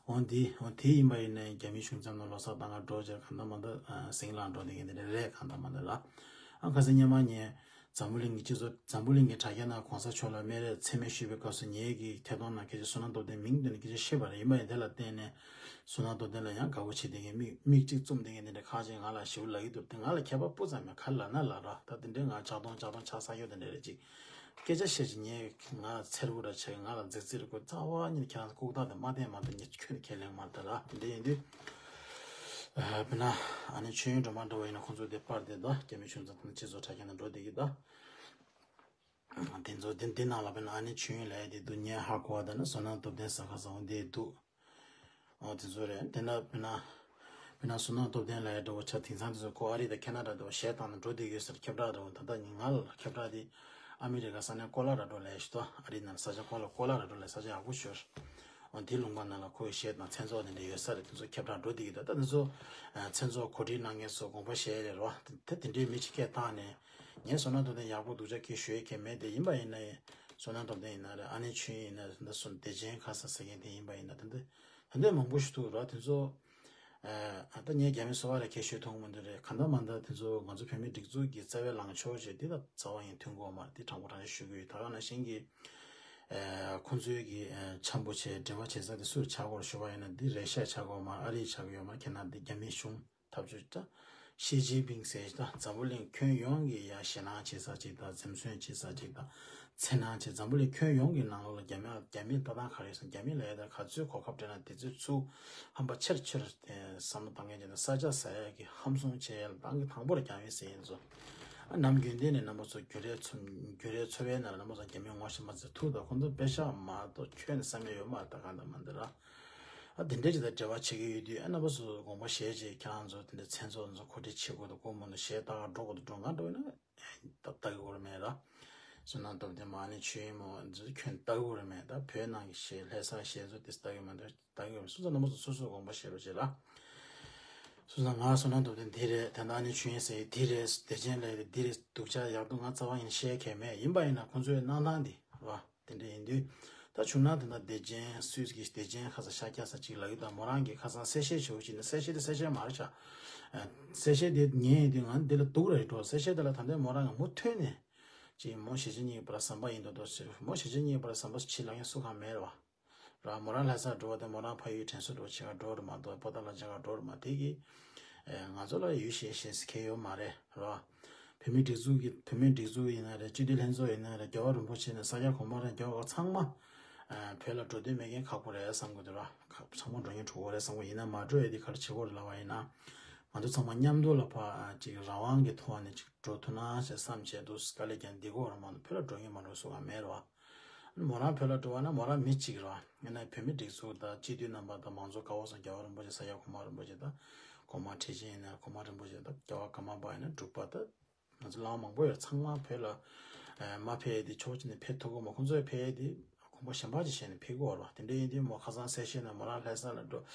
འོ་འདི་འོ་དེ་ཡིན་པ་ཡིན་ནའི་རྒྱ་མི་གཞུང་ཚབ་ནང་ལོ་གསར་བཏང་ག་འགྲོ་བྱས་གང་ལྟར་མ་ལྟར་ཟིང་ལངས་འགྲོ་བསྡད་མཁན་དེ་འདྲ་རེད། གང་ལྟར་མ་ལྟར་ར། ཨ་ཁ་སང་སྔོན་མ་ངས་འཛམ་བུ་གླིང་གི་སྤྱི་ཚོགས་འཛམ་བུ་གླིང་གི་དྲ་རྒྱ་ནང་གོང་ས་མཆོག་ལ་སྨད་རེས་མཚན་སྨད་ཞུས་པའི་སྐབས་སུ་ངེད་ཀྱི་ཐད་གཏོང་ནང་སྐད་ཆ་བསོད་ནམས་སྟོབས་ལྡན་མིང་འདོན་ནས་སྐད་ཆ་བཤད་པ་རེད། ཡིན་པ་ཡིན་དེ་ལ་བརྟེན་ནས་བསོད་ནམས་སྟོབས་ལྡན་ལ་ཡང་དགའ་བོ་བྱེད་བསྡད་མཁན་མིག་མིག་གཅིག་བཙུམ་བསྡད་མཁན་དེ་འདྲ་ཁག་ཅིག་ང་ལ་ཞེ་པོ་ལབ་ཀྱི་འདུག་དེ་ང་ལ་ཁྱད་པར་སྤུ་ཙམ་མེད། ག་ལབ་ན་ལབ་ར། ད་དེ་འདྲའི་ང་ཇག་གདོང་ཇག་གདོང་ཆགས་ཚར་ཡོད་དེ་འདྲ་རེད་ཅིག་སྐད་ཆ་བཤད་ཅིག་ངས་ང་ལ་འཚེར་པོ་འདྲ་བྱས། ང་ལ་རྫིག་རྫིག་རེད་ཁོ། རྩ་བ་ཉིད་ནས་ཁྱེད་རང་ཚོ་ལྐུགས་རྟགས་དེ་མ་བསྟན་མ་གཏོགས་ངས་ཁྱོན་ནས་ཁས་ལེན་མ་རེད་ད་ར། དེ་འདྲ་ཡིན་དུས་ཨ་དཔེར་ན་ཨ་ནེ་ཆོས་དབྱིངས་སྒྲོལ་མ་འདྲ་བོ་ཡིན་ན་ཁོང་ཚོ་དེ་པར་དེ་ད་རྒྱ་མི་གཞུང་ཚབ་དང་སྤྱི་ཚོགས་དྲ་རྒྱ་ནང་འགྲོ་བསྡད་ཀྱི་ད། དེ་ཚོ་དེ་འདི་ནང་ལ་དཔེར་ན་ཨ་ནེ་ཆོས་དབྱིངས་ལབ་ཡ་དེ་འདུག་ངས་ཧ་གོ་བ་ལྟར་ན་བསོད་ནམས་སྟོབས་ལྡན་ཟེར་ཁ་སང་འོ་འདི་འདུག་འོ་དེ་ཚོ་རེད། དེ་ན་དཔེར་ན་དཔེར་ན་བསོད་ནམས་སྟོབས་ལྡན་ལབ་ཡ་འདྲ་བོ་ཆགས། དེང་སང་དེ་ཚོ་ཁོ་ཨ་རི་དང་ཁེ་ན་ཌ་འདྲ་བོ་གཞས་བཏང་ནས་འགྲོ་བསྡད་ཡོད་ཟེར། ཁྱབ་བསྒྲགས་འདྲ་བོ་ད་ལྟ་ང་ལ་ཁྱབ་བསྒྲགས་དེ་ཨ་མི་རི་ཀ་ས་གནས་ཀོ་ལ་ར་ཌོ་ལབ་ཡ་ཞིག་འདུག་ཨ་རིའི་ནང་ས་ཆ་ཁོ་ལ་ཀོ་ལ་ར་ཌོ་ལབ་ས་ཆ་ཡག་པོ་ཞིག་ཡོད། འོ་དེ་ལུང་པ་ནང་ལ་ཁོའི་གཞས་དང་མཚན་ཚོགས་དེ་འདྲ་ཡོད་ས་རེད། དེ་ཚོ་ཁྱབ་བསྒྲགས་འགྲོ་བསྡད་ཀྱི་འདུག་ད་དེ་ཚོ་མཚན་ཚོགས་གོ་སྒྲིག་གནང་མཁན་ཚོ་དགོངས་པ་བཞེས་རེད་རོ། དེ་དེ་འདྲའི་མི་གཅིག་སྐད་བཏང་ནས་ངས་བསོད་ནམས་སྟོབས་ལྡན་ཡག་པོ་འདུག་ཅག་གིས་ཞུ་ཡས་གལ་མེད་དེ། ཡིན་པ་ཡིན་ན་ཡང་བསོད་ནམས་སྟོབས་ལྡན་ཡིན་ན་རེད། ཨ་ནེ་ཆོས་དབྱིངས་ཡིན་ན་རེད། ད་སོ་བདེ་ཆེན་ཁ་ས་ཟེར་མཁན་དེ་ཡིན་པ་ཡིན་ན་ད་འདི་ད་འདི་མང་པོ་ཞིག་འདུག་ར། དེ་ཚོ་ཨ་ད་ངས་རྒྱ་མི་སོ་པ་ར་ཁྱད་ཞུ་ཐུབ་མི་འདུག་རེད། གང་ལྟར་མ་ལྟར་དེ་ཚོ་ང་ཚོ་བོད་མིའི་སྒྲིག་འཛུགས་ཀྱི་རྩ་བའི་ལངས་ཕྱོགས་བྱས་འདི་ལ་རྩ་བ་ཡང་མཐུན་གོ་མ་རེད། འདི་དྲང་པོ་དྲང་བཞག་ཞུ་གི་ཡོད། ད་ག་ནང་བཞིན་གྱི་ཨ་ཁོང་ཚོའི་གི་ཨ་འཆམ་པོ་བྱས་འབྲེལ་བ་བྱེད་ས་དེ་སུ་ཆགས་ཀྱི་ཡོད་རེད་ཞུ་བ་ཡིན་ན་འདི་རེ་ཤ་ཆགས་ཀྱི་ཡོད་མ་རེད། ཨ་རི་ཆགས་ཀྱི་ཡོད་མ་རེད། ཁྱེད་རང་འདི་རྒྱ་མི་གཞུང་ཐབས་ཇུས་ད། ཞི་ཅིན་ཕིང་ཟེར་ད་འཛམ་བུ་གླིང་ཁྱོན་ཡོངས་ཀྱི་ཡ་ཞེད་སྣང་བྱེད་ས་ཅིག་དང་འཛེམ་ཟོན་བྱེད་ས་ཅིག་དང་། འཚེར་སྣང་བྱེད། འཛམ་བུ་གླིང་ཁྱོན་ཡོངས་ཀྱི་ནང་ལོགས་ལ་རྒྱ་མི་རྒྱ་མིའི་ལྟ་སྟངས་ག་རེ་ཡོད་སོང་། རྒྱ་མི་ལ་ཡ་ད་ག་ཚོད་གོ་སྐབས་སྤྲད་ན་དེ་ཚོད་ཚུགས། ཧམ་པ་ཆེར་ཆེར་བསམ་བློ་བཏང་མཁན་ཅིག་དང་ས་ཆ་ཟ་ཡ་གི་ཧམ་བཟུང་བྱེད་ཡ་ལ་བཏང་གི་དང་པོ་ར་རྒྱ་མི་ཟེར་ཡིན་ཚོ། ཨ་ནམ་རྒྱུན་ལྡན་ནས་རྣམ་པ་ཚོ་རྒྱུ་རའི་ཚོ་རྒྱུ་རའི་ཚོ་བའི་ནང་ལ་རྣམ་པ་ཚོ་རྒྱ་མི་ངོ་ཤེས་མ་ཚད་ཐུག་ད་ཁོང་ཚོ་པེ་ཤག་མ་གཏོགས་ཁྱོན་ནས་བསམ་ཡ་ཡོད་མ་རེད། ད་གང་ལྟར་མ་འདི་ར། ཨ་དེ་འདྲས་ཅིག་དང་འབྲེལ་བ་བྱེད་ཀྱི་ཡོད་དུས་ཨ་རྣམ་པ་ཚོ་དགོངས་པ་བཞེས་བྱས་ཁྱེད་རང་ཚོ་དེ་འདྲས་མཚན་ཚོགས་ཚོ་གོ་སྒྲིག་བྱེད་དགོས་འདུག་སྐུ་མོ་ནས་གཞས་ལྟ་ག་འགྲོ་དགོས་འདུག་འགྲོ་ང་འགྲོ་ཡིན་ན་ད་ལྟ་གི་གོ་ར་མེད་ར། བསོད་ནམས་སྟོབས་ལྡན་མ་ནི་ཆོས་མོ་ཚོ་ཁྱོན་ལྟ་གི་གོ་ར་མེད། ད་བོད་ནང་གི་གཞས་ལྷ་སའི་གཞས་ཚོ་དེ་ལྟ་གི་མ་འདུག་ལྟ་གི་གོ་ར་མེད། སོང་ཙང་རྣམ་པ་ཚོ་སོ་སོ་དགོངས་པ་བཞེས་རོགས་བྱེད་ར། སོང་ཙང་ང་བསོད་ནམས་སྟོབས་ལྡན་འདི་རེད། ད་ལྟ་ནི་ཆོས་ཟེར་འདི་རེད། བདེ་ཆེན་ལས་འདི་རེད་འདུག་ཅག་ཡག་འདུག་ང་རྩ་བ་ཡིན་བཤད་མཁན་མེད། ཡིན་པ་ཡིན་ན་ཁོང་ཚོའི་གནང་སྟངས་འདི་ར། དེ་འདྲ་ཡིན་དུས་ད་བྱུང་ན་དེ་འདྲ་བདེ་ཆེན་སུད་ཀྱི་བདེ་ཆེན་ཁ་ས་ཤཱཀྱ་ས་གཅིག་ལ་ཡོད་ད། མོ་རང་གིས་ཁ་སང་གསལ་བཤད་བྱེད་ཅིག་ནི་གསལ་བཤད་དེ་གསལ་བཤད་མ་རེད་ཤག་གསལ་བཤད་དེ་ཉན་ཡིན་དུས་ང་འདི་ལ་སྡུག་རེད་འགྲོ། གསལ་བཤད་དེ་ལ་ད་ལྟའི་མོ་རང་གིས་མུ་མཐུད་ནས་ཅིག་མོ་གཞིས་བྱེས་གཉིས་བར་ཟམ་པ་ཡིན་མདོག་མདོག་ཟེར། མོ་གཞིས་བྱེས་གཉིས་བར་ཟམ་པ་ཕྱི་ལ་ཡང་སུ་གང་མེད་རེད་བ། ར་མོ་རང་ལྷ་སར་འགྲོ་བ་དེ་མོ་རང་ཕ་ཡུལ་དྲན་གསོ་འགྲོ་བྱེད་ག་འགྲོ་རེད་མ་གཏོགས་པོ་ཏཱ་ལ་མཇལ་ག་འགྲོ་རེད་མ། དེ་གིས་ང་ཚོ་ལ་ཡུལ་གཞན་གཞན་ཟེར་མཁན་ཡོད་མ་རེད་ར། བོད་མིའི་སྒྲིག་འཛུགས་ཀྱི་བོད་མིའི་སྒྲིག་འཛུགས་ཡིན་ན་རེད། སྤྱི་འཐུས་ལྷན་ཚོགས་ཡིན་ན་རེད། རྒྱལ་བ་རིན་པོ་ཆེ་ནས་ས་སྐྱ་གོང་མ་རེད། རྒྱལ་བ་ཚང་མ་བོད་ལ་འགྲོ་འདོད་མེད་མཁན་ཁག་པོ་རེད་བསམ་གི་འདུག་ར། ཚང་མ་འགྲོ་མཁན་གྲུ་གུ་རེད་བསམ་གི། ཡིན་ན་མ་འགྲོ་ཡས་དེ་ག་རེ་བྱེད་དགོས་རེད་ལབ་པ་ཡིན་ན། ང་ཚོ་ཚང་མ་མཉམ་དུ་ལ་ཕ་ཅིག་རང་དབང་གི་ཐོག་ནས་ཅིག་འགྲོ་ཐུབ་ན་ཞེས་བསམ་བྱས་འདུག་དཀའ་ལས་ཀྱང་འདི་གོ་ར་མ་གཏོགས་བོད་ལ་འགྲོ་ངེས་མ་འགྲོ་སུ་གང་མེད་ར་བ། མོ་རང་བོད་ལ་འགྲོ་བ་ན་མོ་རང་མི་གཅིག་ར་བ། ཡིན་ན་བོད་མི་སྒྲིག་འཛུགས་དང་སྤྱི་འཐུས་རྣམ་པ་དང་མང་གཙོ་ཀ་བ་སོང་རྒྱལ་བ་རིན་པོ་ཆེ་ས་ཡ་གོང་མ་རིན་པོ་ཆེ་དང་གོང་མ་ཁྲི་ཆེན་ཡིན་ན་གོང་མ་རིན་པོ་ཆེ་དང་རྒྱལ་བ་ཀརྨ་པ་ཡིན་ན་འབྲུག་པ་དང་། ང་ཚོ་བླ་མ་མང་པོ་ཡོད་ཚང་མ་བོད་ལ་མ་ཕེབས་དེ་ཕྱོགས་གཅིག་ནས་ཕེབས་ཐུབ་གོ་མ། ཁོང་ཚོས་ཕེབས་དེ་གོམ་པ་གཞན་པ་ཅིག་བྱས་ནས་ཕེབས་གོ་བ་དེ་འདྲ་ཡིན་དུས་མོ་ཁ་སང་གསལ་བཤད་ན་མོ་རང་ལྷ་ས་ལ་འགྲོ་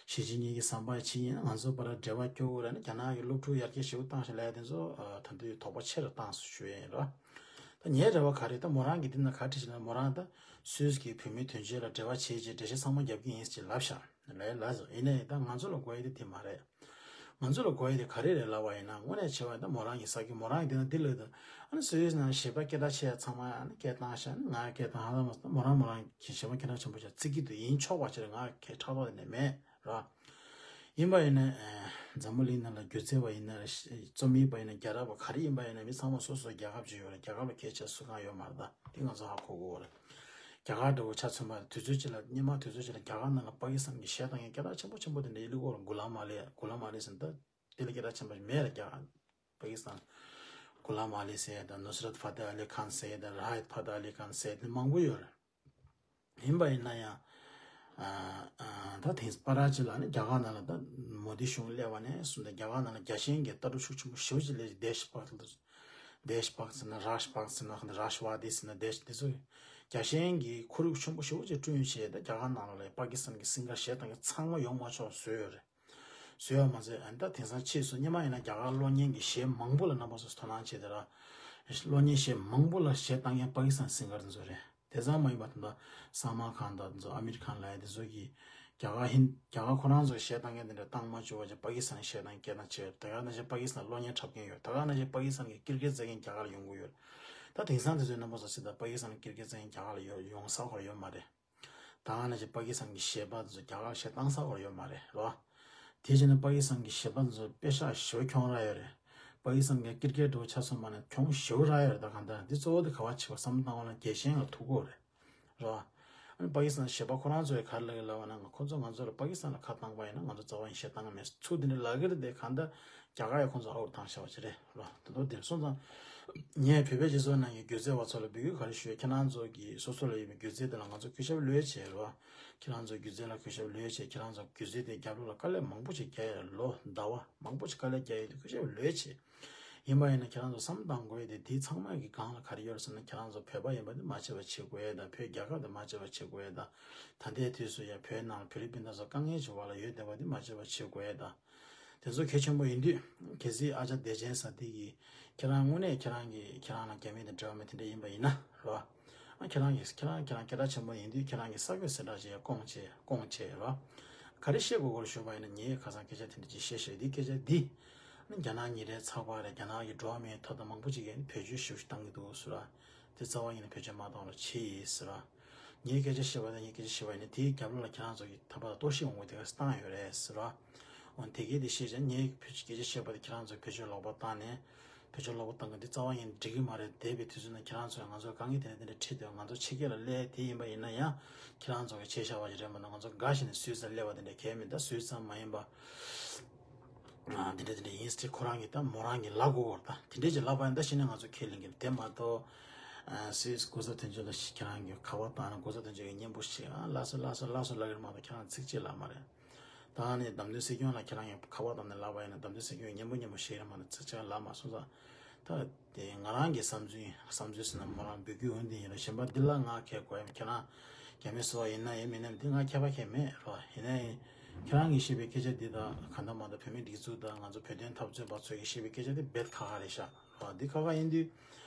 གཞིས་བྱེས་གཉིས་ཀྱི་ཟམ་པ་ཕྱིན་ཡིན་ང་ཚོ་བར་འབྲེལ་བ་སྐྱོ་བོ་ར་ནི་རྒྱ་ནག་གི་སློབ་ཕྲུག་ཡར་རྒྱས་ཞེ་པོ་བཏང་ཞིང་ལས་དེ་ཚོ་ད་དུང་དོགས་པ་ཆེ་རུ་བཏང་སོང་ཞུ་ཡིན་ར། ད་ངའི་རེ་བ་ག་རེ་ད་མོ་རང་གི་འདི་ན་ག་བྲིས་ཤིག་ན་མོ་རང་ད་སུད་སི་གི་བོད་མིའི་དོན་གཅོད་ལ་འབྲེལ་བ་བྱེད་ཅེས་འགྲེལ་བཤད་ཚང་མ་རྒྱབ་ཀྱི་ཡིན་ཅེས་ལབ་ཤག་ལས་ལ་ཟེར་ཡིན་ནའི་ད་ང་ཚོ་ལ་དགོས་ཡ་དེ་དེ་མ་རེད། ང་ཚོ་ལ་དགོས་ཡ་དེ་ག་རེ་རེད་ལབ་པ་ཡིན་ན་དངོས་གནས་བྱས་པ་ཡིན་ན་མོ་རང་གི་ས་ཁུལ་མོ་རང་གི་དེ་ན་འདི་ལ་ད་ཨ་ནི་སུད་སི་ནང་ཞེ་པོ་སྐད་གྲགས་ཆེ་ཡ་ཚང་མ་ཨ་ནི་སྐད་བཏང་ཤག་ནི་ང་སྐད་བཏང་ཧ་ལམ་མོ་རང་མོ་རང་གི་ཞེ་པོ་སྐད་གྲགས་ཆེན་པོ་ཞིག་བརྩི་གི་འདུག་ཡིན་ཆོག་པ་ཅིག་རེད། ང་གི་ཕྲག་དོག་དེ་ནས་མེད་ར། ཡིན་པ་ཡིན་ན་འཛམ་བུ་གླིང་ནང་ལ་སྒྱུ་རྩལ་བ་ཡིན་ན་རེད། རྩོམ་ཡིག་པ་ཡིན་ན་རྒྱལ་རབས་པ་ག་རེ་ཡིན་པ་ཡིན་ན་མི་ཚང་མ་སོ་སོའི་རྒྱལ་ཁབ་ཅིག་ཡོད་རེད། རྒྱལ་ཁབ་ལ་སྐད་ཆ་སུ་གང་ཡོད་མ་རེད། ད་དེ་ང་ཚོ་ཧ་གོ་དགོས་རེད། རྒྱ་གར་འདྲ་བོ་ཆ་མཚོན་པ་དུས་ཚོད་ཅིག་ལ་སྔོན་མ་དུས་ཚོད་ཅིག་ལ་རྒྱ་གར་ནང་ལ་པ་ཀི་སི་ཐན་གྱི་གཞས་བཏང་མཁན་སྐད་གྲགས་ཆེན་པོ་ཆེན་པོ་དེ་འདྲ་ཡི་ལི་གོ་ར་གུ་ལམ་ཨ་ལི་གུ་ལམ་ཨ་ལི་ཟེར་ད་དེ་ལ་སྐད་གྲགས་ཆེན་པོ་མེད་ར། རྒྱ་གར་པ་ཀི་སི་ཐན་གུ་ལམ་ཨ་ལི་ཟེར་ཡ་དང་ནུ་སི་རད་ཕ་ཏེ་ཨ་ལི་ཁཱན་ཟེར་ཡ་དང་ར་ཧད་ཕ་ཏེ་ཨ་ལི་ཁཱན་ཟེར་ཡ་དེ་མང་པོ་ཡོད་རེད། ཡིན་པ་ཡིན་ན་ཡང་ཨ་ཨ་ད་དེང་སང་པ་ར་ཅིག་ལ་ནི་རྒྱ་གར་ནང་ལ་ད་མོ་དི་གཞུང་སླེབས་པ་ནས་བཟུང་སྟེ་རྒྱ་གར་ནང་ལ་རྒྱ་ཆེན་གྱི་ལྟ་གྲུབ་ཤུགས་ཆེན་པོ་ཞེ་པོ་ཅིག་སླེབས་ཤིང་དེཤ་བྷག་དེཤ་བྷག་ཟེར་ན་རཱཤ་བྷག་ཟེར་ན་རཱཤ་ཝ་དི་ཟེར་ན་དེཤ་དེ་ཚོ་རྒྱ་ཆེན་གྱི་ཁོར་ཡུག་ཆེན་པོ་ཞེ་པོ་ཅིག་བསྐྲུན་བྱས་ད་རྒྱ་གར་ནང་ལ་པ་ཀི་སི་ཐན་གྱི་སིང་གར་གཞས་བཏང་མཁན་ཚང་མ་ཡོང་མ་ཆོག་བཟོས་ཡོད་རེད། བཟོས་པ་མ་ཟད་ཨ་ནི་ད་དེང་སང་ཕྱིས་སུ་སྔོན་མ་ཡིན་ན་རྒྱ་གར་གློག་བརྙན་གྱི་གཞས་མང་པོ་ལ་རྣམ་པ་སོ་སོ་དོ་སྣང་བྱས་ཏེ་ར། གློག་བརྙན་གཞས་མང་པོ་ལ་གཞས་བཏང་མཁན་པ་ཀི་སི་ཐན་སིང་གར་དེ་ཚོ་རེད། དེ་ཙམ་མ་ཡིན་པར་ད་ལྟ་སལ་མན་ཁཱན་དང་དེ་ཚོ་ཨ་མིར་ཁཱན་ལབ་ཡ་དེ་ཚོ་གིས་རྒྱ་གར་ཧིན་རྒྱ་གར་ཁོ་རང་ཚོ་གཞས་བཏང་མཁན་དེ་འདྲ་བཏང་མ་བཅུག་པ་བྱས་པ་ཀི་སི་ཐན་གཞས་བཏང་མཁན་སྐད་གྲགས་ཆེ་བ་རེད། ད་ག་ནང་བཞིན་པ་ཀི་སི་ཐན་གློག་བརྙན་འཁྲབ་མཁན་ཡོད། ད་ག་ནང་བཞིན་པ་ཀི་སི་ཐན་གྱི་ཀིར་ཀེ་རྩེད་མཁན་རྒྱ་གར་ལ་ཡོང་གི་ཡོད། ད་དེང་སང་དེ་ཚོའི་རྣམ་པ་ཚོ་ཟེར་ད་པ་ཀི་སི་ཐན་ཀིར་ཀེ་རྩེད་མཁན་རྒྱ་གར་ལ་ཡོང་ཡོང་ས་ཁོ་ར་ཡོད་མ་རེད། ད་ག་ནང་བཞིན་པ་ཀི་སི་ཐན་གྱི་གཞས་པ་ཚོ་རྒྱ་གར་གཞས་བཏང་ས་བར་ཡོད་མ་རེད་རོ། དེ་བྱས་ན་པ་ཀི་སི་ཐན་གྱི་གཞས་པ་ཚོ་དཔེ་ཤག་ཞེ་པོ་གྱོང་རག་ཡོད་རེད། པ་ཀི་སི་ཐན་གྱི་ཀིར་ཀེ་ཊི་འདྲ་བོ་ཆ་མཚོན་པ་ན་གྱོང་ཞེ་པོ་རག་ཡོད་རེད། ད་གང་ལྟར་འདི་གཙོ་བོ་དེ་ག་བ་བྱེད་པ་བསམ་བློ་བཏང་བ་ན་རྒྱལ་ཞེན་ལ་ཐུག་གོ་རེད་རོ། ཨ་ནི་པ་ཀི་སི་ཐན་གཞས་པ་ཁོ་རང་ཚོས་ག་རེ་ལབ་ཀྱི་ལབ་པ་ན་ང་ཁོ་ཚོ་ང་ཚོ་ལ་པ་ཀི་སི་ཐན་ལ་ཁ་བཏང་པ་ཡིན་ན་ང་ཚོ་རྩ་བ་ཡིན་གཞས་བཏང་གི་མེད་ཚུལ་དེ་འདྲ་ལབ་ཀྱི་རེད། དེ་གང་ལྟར་རྒྱ་གར་ཡང་ཁོང་ཚོ་ཨའུ་ཊི་བཏང་བཞག་པ་ཅིག་རེད་རོ། དེ་ཚོ་དེར་སོང་ཙང་ངས་བོད་པའི་སྤྱི་ཚོགས་ནང་གི་སྒྱུ་རྩལ་བ་ཚོ་ལ་འབོད་སྐུལ་ག་རེ་ཞུ་ཡ། ཁྱེད་རང་ཚོ་གི་སོ་སོ་ལ་ཡོད་པའི་སྒྱུ་རྩལ་དེ་ལ་ང་ཚོ་གུས་ཞབས་ལོས་བྱེད་རོ། ཁྱེད་རང་ཚོ་སྒྱུ་རྩལ་ལ་གུས་ཞབས་ལོས་བྱེད། ཁྱེད་རང་ཚོ་སྒྱུ་རྩལ་དེ་རྒྱབ་ལོགས་ལ་དཀའ་ལས་མང་པོ་ཞིག་རྒྱག་ཡ་ལོ་ཟླ་བ་མང་པོ་ཞིག་དཀའ་ལས་རྒྱག་ཡ་དེ་གུས་ཞབས་ལོས་བྱེད། ཡིན་པ་ཡིན་ན་ཁྱེད་རང་ཚོ་བསམ་བློ་གཏང་དགོས་ཡ་དེ་དེ་ཚང་མ་གི་སྒང་ལ་ག་རེ་ཡོད་རེད་ཟེར་ན་ཁྱེད་རང་ཚོ་བོད་པ་ཡིན་པ་དེ་མ་བརྗེད་པ་བྱེད་དགོས་ཡ་དང་བོད་རྒྱལ་ཁབ་དེ་མ་བརྗེད་པ་བྱེད་དགོས་ཡ་དང་། ད་ལྟའི་དུས་སུ་ཡ་བོད་ནང་ལ་བོད་རིགས་སྤུན་ཟླ་ཚོ་དཀའ་ངལ་ཅིག་བར་ལ་ཡོད་བསྡད་པ་དེ་མ་བརྗེད་པ་བྱེད་དགོས་ཡ་དང་། དེ་ཚོ་གལ་ཆེན་པོ་ཡིན་དུས་གལ་སྲིད་ཨ་ཅག་བདེ་ཆེན་ཟེར་དེ་གིས་ཁྱེད་རང་དངོས་གནས་ཁྱེད་རང་གི་ཁྱེད་རང་ལ་རྒྱ་མི་དང་འབྲེལ་བ་མེད་དེ་འདྲ་ཡིན་པ་ཡིན་ན་རོ། ཨ་ཁྱེད་རང་གི་ཁྱེད་རང་ཁྱེད་རང་སྐད་གྲགས་ཆེན་པོ་ཡིན་དུས་ཁྱེད་རང་གི་ས་ཁུལ་ཟེར་གྲས་ཅིག་སྐོང་བྱས་སྐོང་བྱས་རོ། ག་རེ་བཤད་དགོས་སྐོར་ཞུས་པ་ཡིན་ན་ངས་ཁ་སང་སྐད་ཆ་དེ་འདྲ་ཅིག་བཤད་ཤག་འདི་སྐད་ཆ་འདི་ཨ་ནི་རྒྱ་ནག་ཉིན་རེའི་ཚགས་པར་རེད། རྒྱ་ནག་གི་འགྲོ་བ་མིའི་ཐོབ་ཐང་མང་པོ་ཅིག་གིས་ཨ་ནི་བེད་སྤྱོད་ཞེ་པོ་ཞིག་བཏང་གི་འདུག་ཟེར་ར། དེ་རྩ་བ་ཉིད་ནས་བེད་སྤྱོད་མ་བཏང་རོགས་བྱེད་ཟེར་ར། ངས་སྐད་ཆ་བཤད་པ་དང་ངས་སྐད་ཆ་བཤད་པ་ཡིན་ན་དེའི་རྒྱབ་ལོགས་ལ་ཁྱེད་རང་ཚོ་གིས་ད་བར་གཏོར་བཤིག་འོང་བའི་དེ་ག་བཏང་ཡོད་རེད་ཟེར་ར། འོ་དེ་གས་དེ་བཤད་ཀྱང་ངས་བེད་སྐད་ཆ་བཤད་པ་དེ་ཁྱེད་རང་ཚོས་བེད་སྤྱོད་ལོག་པ་བཏང་ནས་བེད་སྤྱོད་ལོག་པ་བཏང་གི་འདི་རྩ་བ་ཉིད་ནས་འགྲིག་གི་མ་རེད། འདས་པའི་དུས་ཚོད་ནང་ཁྱེད་རང་ཚོས་ང་ཚོ་དཀའ་ངལ་དེ་འདྲ་དེ་འདྲ་འཕྲད་དུས་ང་ཚོ་ཕྱི་རྒྱལ་ལ་སླེབས་དེ་ཡིན་པ་ཡིན་ན་ཡང་ཁྱེད་རང་ཚོ་གིས་བྱས་བཞག་པ་ཞིག་རེད་མ་གཏོགས་ང་ཚོ་དགའ་བཞིན་ནས་སུད་སི་ལ་སླེབས་པ་དེ་འདྲ་གལ་མིན། ད་སུད་སི་ཙམ་མ་ཡིན་པ། ཨ་དེ་འདྲ་དེ་འདྲ་ཡིན་ཟེར་ཁོ་རང་གིས་ད་མོ་རང་གིས་ལབ་དགོས་པ་རེད། ད་དེ་འདྲ་ཅིག་ལབ་པ་ཡིན་ད་གཞི་ནས་ང་ཚོ་ཁས་ལེན་གྱི་རེད། དེ་མ་གཏོགས་ཨ་སུད་སི་སྐུ་ཚབ་དོན་གཅོད་ལ་ཁྱེད་རང་གིས་ཁ་པར་བཏང་ན་སྐུ་ཚབ་དོན་གཅོད་ཀྱིས་སྙན་པོ་ཞིག་ཨ་ལགས་སོ་ལགས་སོ་ལགས་སོ་ལབ་ཀྱི་རེད་མ་གཏོགས་ཁྱེད་རང་ཚིག་གཅིག་ལབ་མ་རེད། ད་ནི་བདམས་ཐོན་སྲིད་སྐྱོང་ལ་ཁྱེད་རང་གིས་ཁ་པར་བཏང་ནས་ལབ་པ་ཡིན་ན་བདམས་ཐོན་སྲིད་སྐྱོང་གིས་སྙན་པོ་སྙན་པོ་ཞིག་རེད་མ་གཏོགས་ཚིག་གཅིག་ལབ་མ་སོང་ཙང་། ད་དེ་ང་རང་གི་བསམ་ཚུལ་ཡིན། བསམ་ཚུལ་ཟེར་ན་མོ་རང་འབོད་སྐུལ་འོས་འདེམས་ཡིན་ར། གཞན་པ་འདི་ལ་ང་གས་གོ་ཡ་མེད། ཁྱེད་རང་རྒྱ་མི་བཟོ་བ་ཡིན་ན་ཡིན་མིན་ན་འདི་ང་ཁྱད་པར་གང་ཡང་མེད་རོ། ཡིན་ནའི་ཁྱེད་རང་གིས་བཤད་པའི་སྐད་ཆ་འདི་དང་གང་ལྟར་མ་གཏོགས་བོད་མི་སྒྲིག་འཛུགས་དང་ང་ཚོ་བོད་དོན་འཐབ་རྩོད་པ་ཚོ་གིས་བཤད་པའི་སྐད་ཆ་འདི་རྦད་ཁག་ཁག་རེད་ཤག་རོ། འདི་ཁག་ཁག་ཡིན་དུས་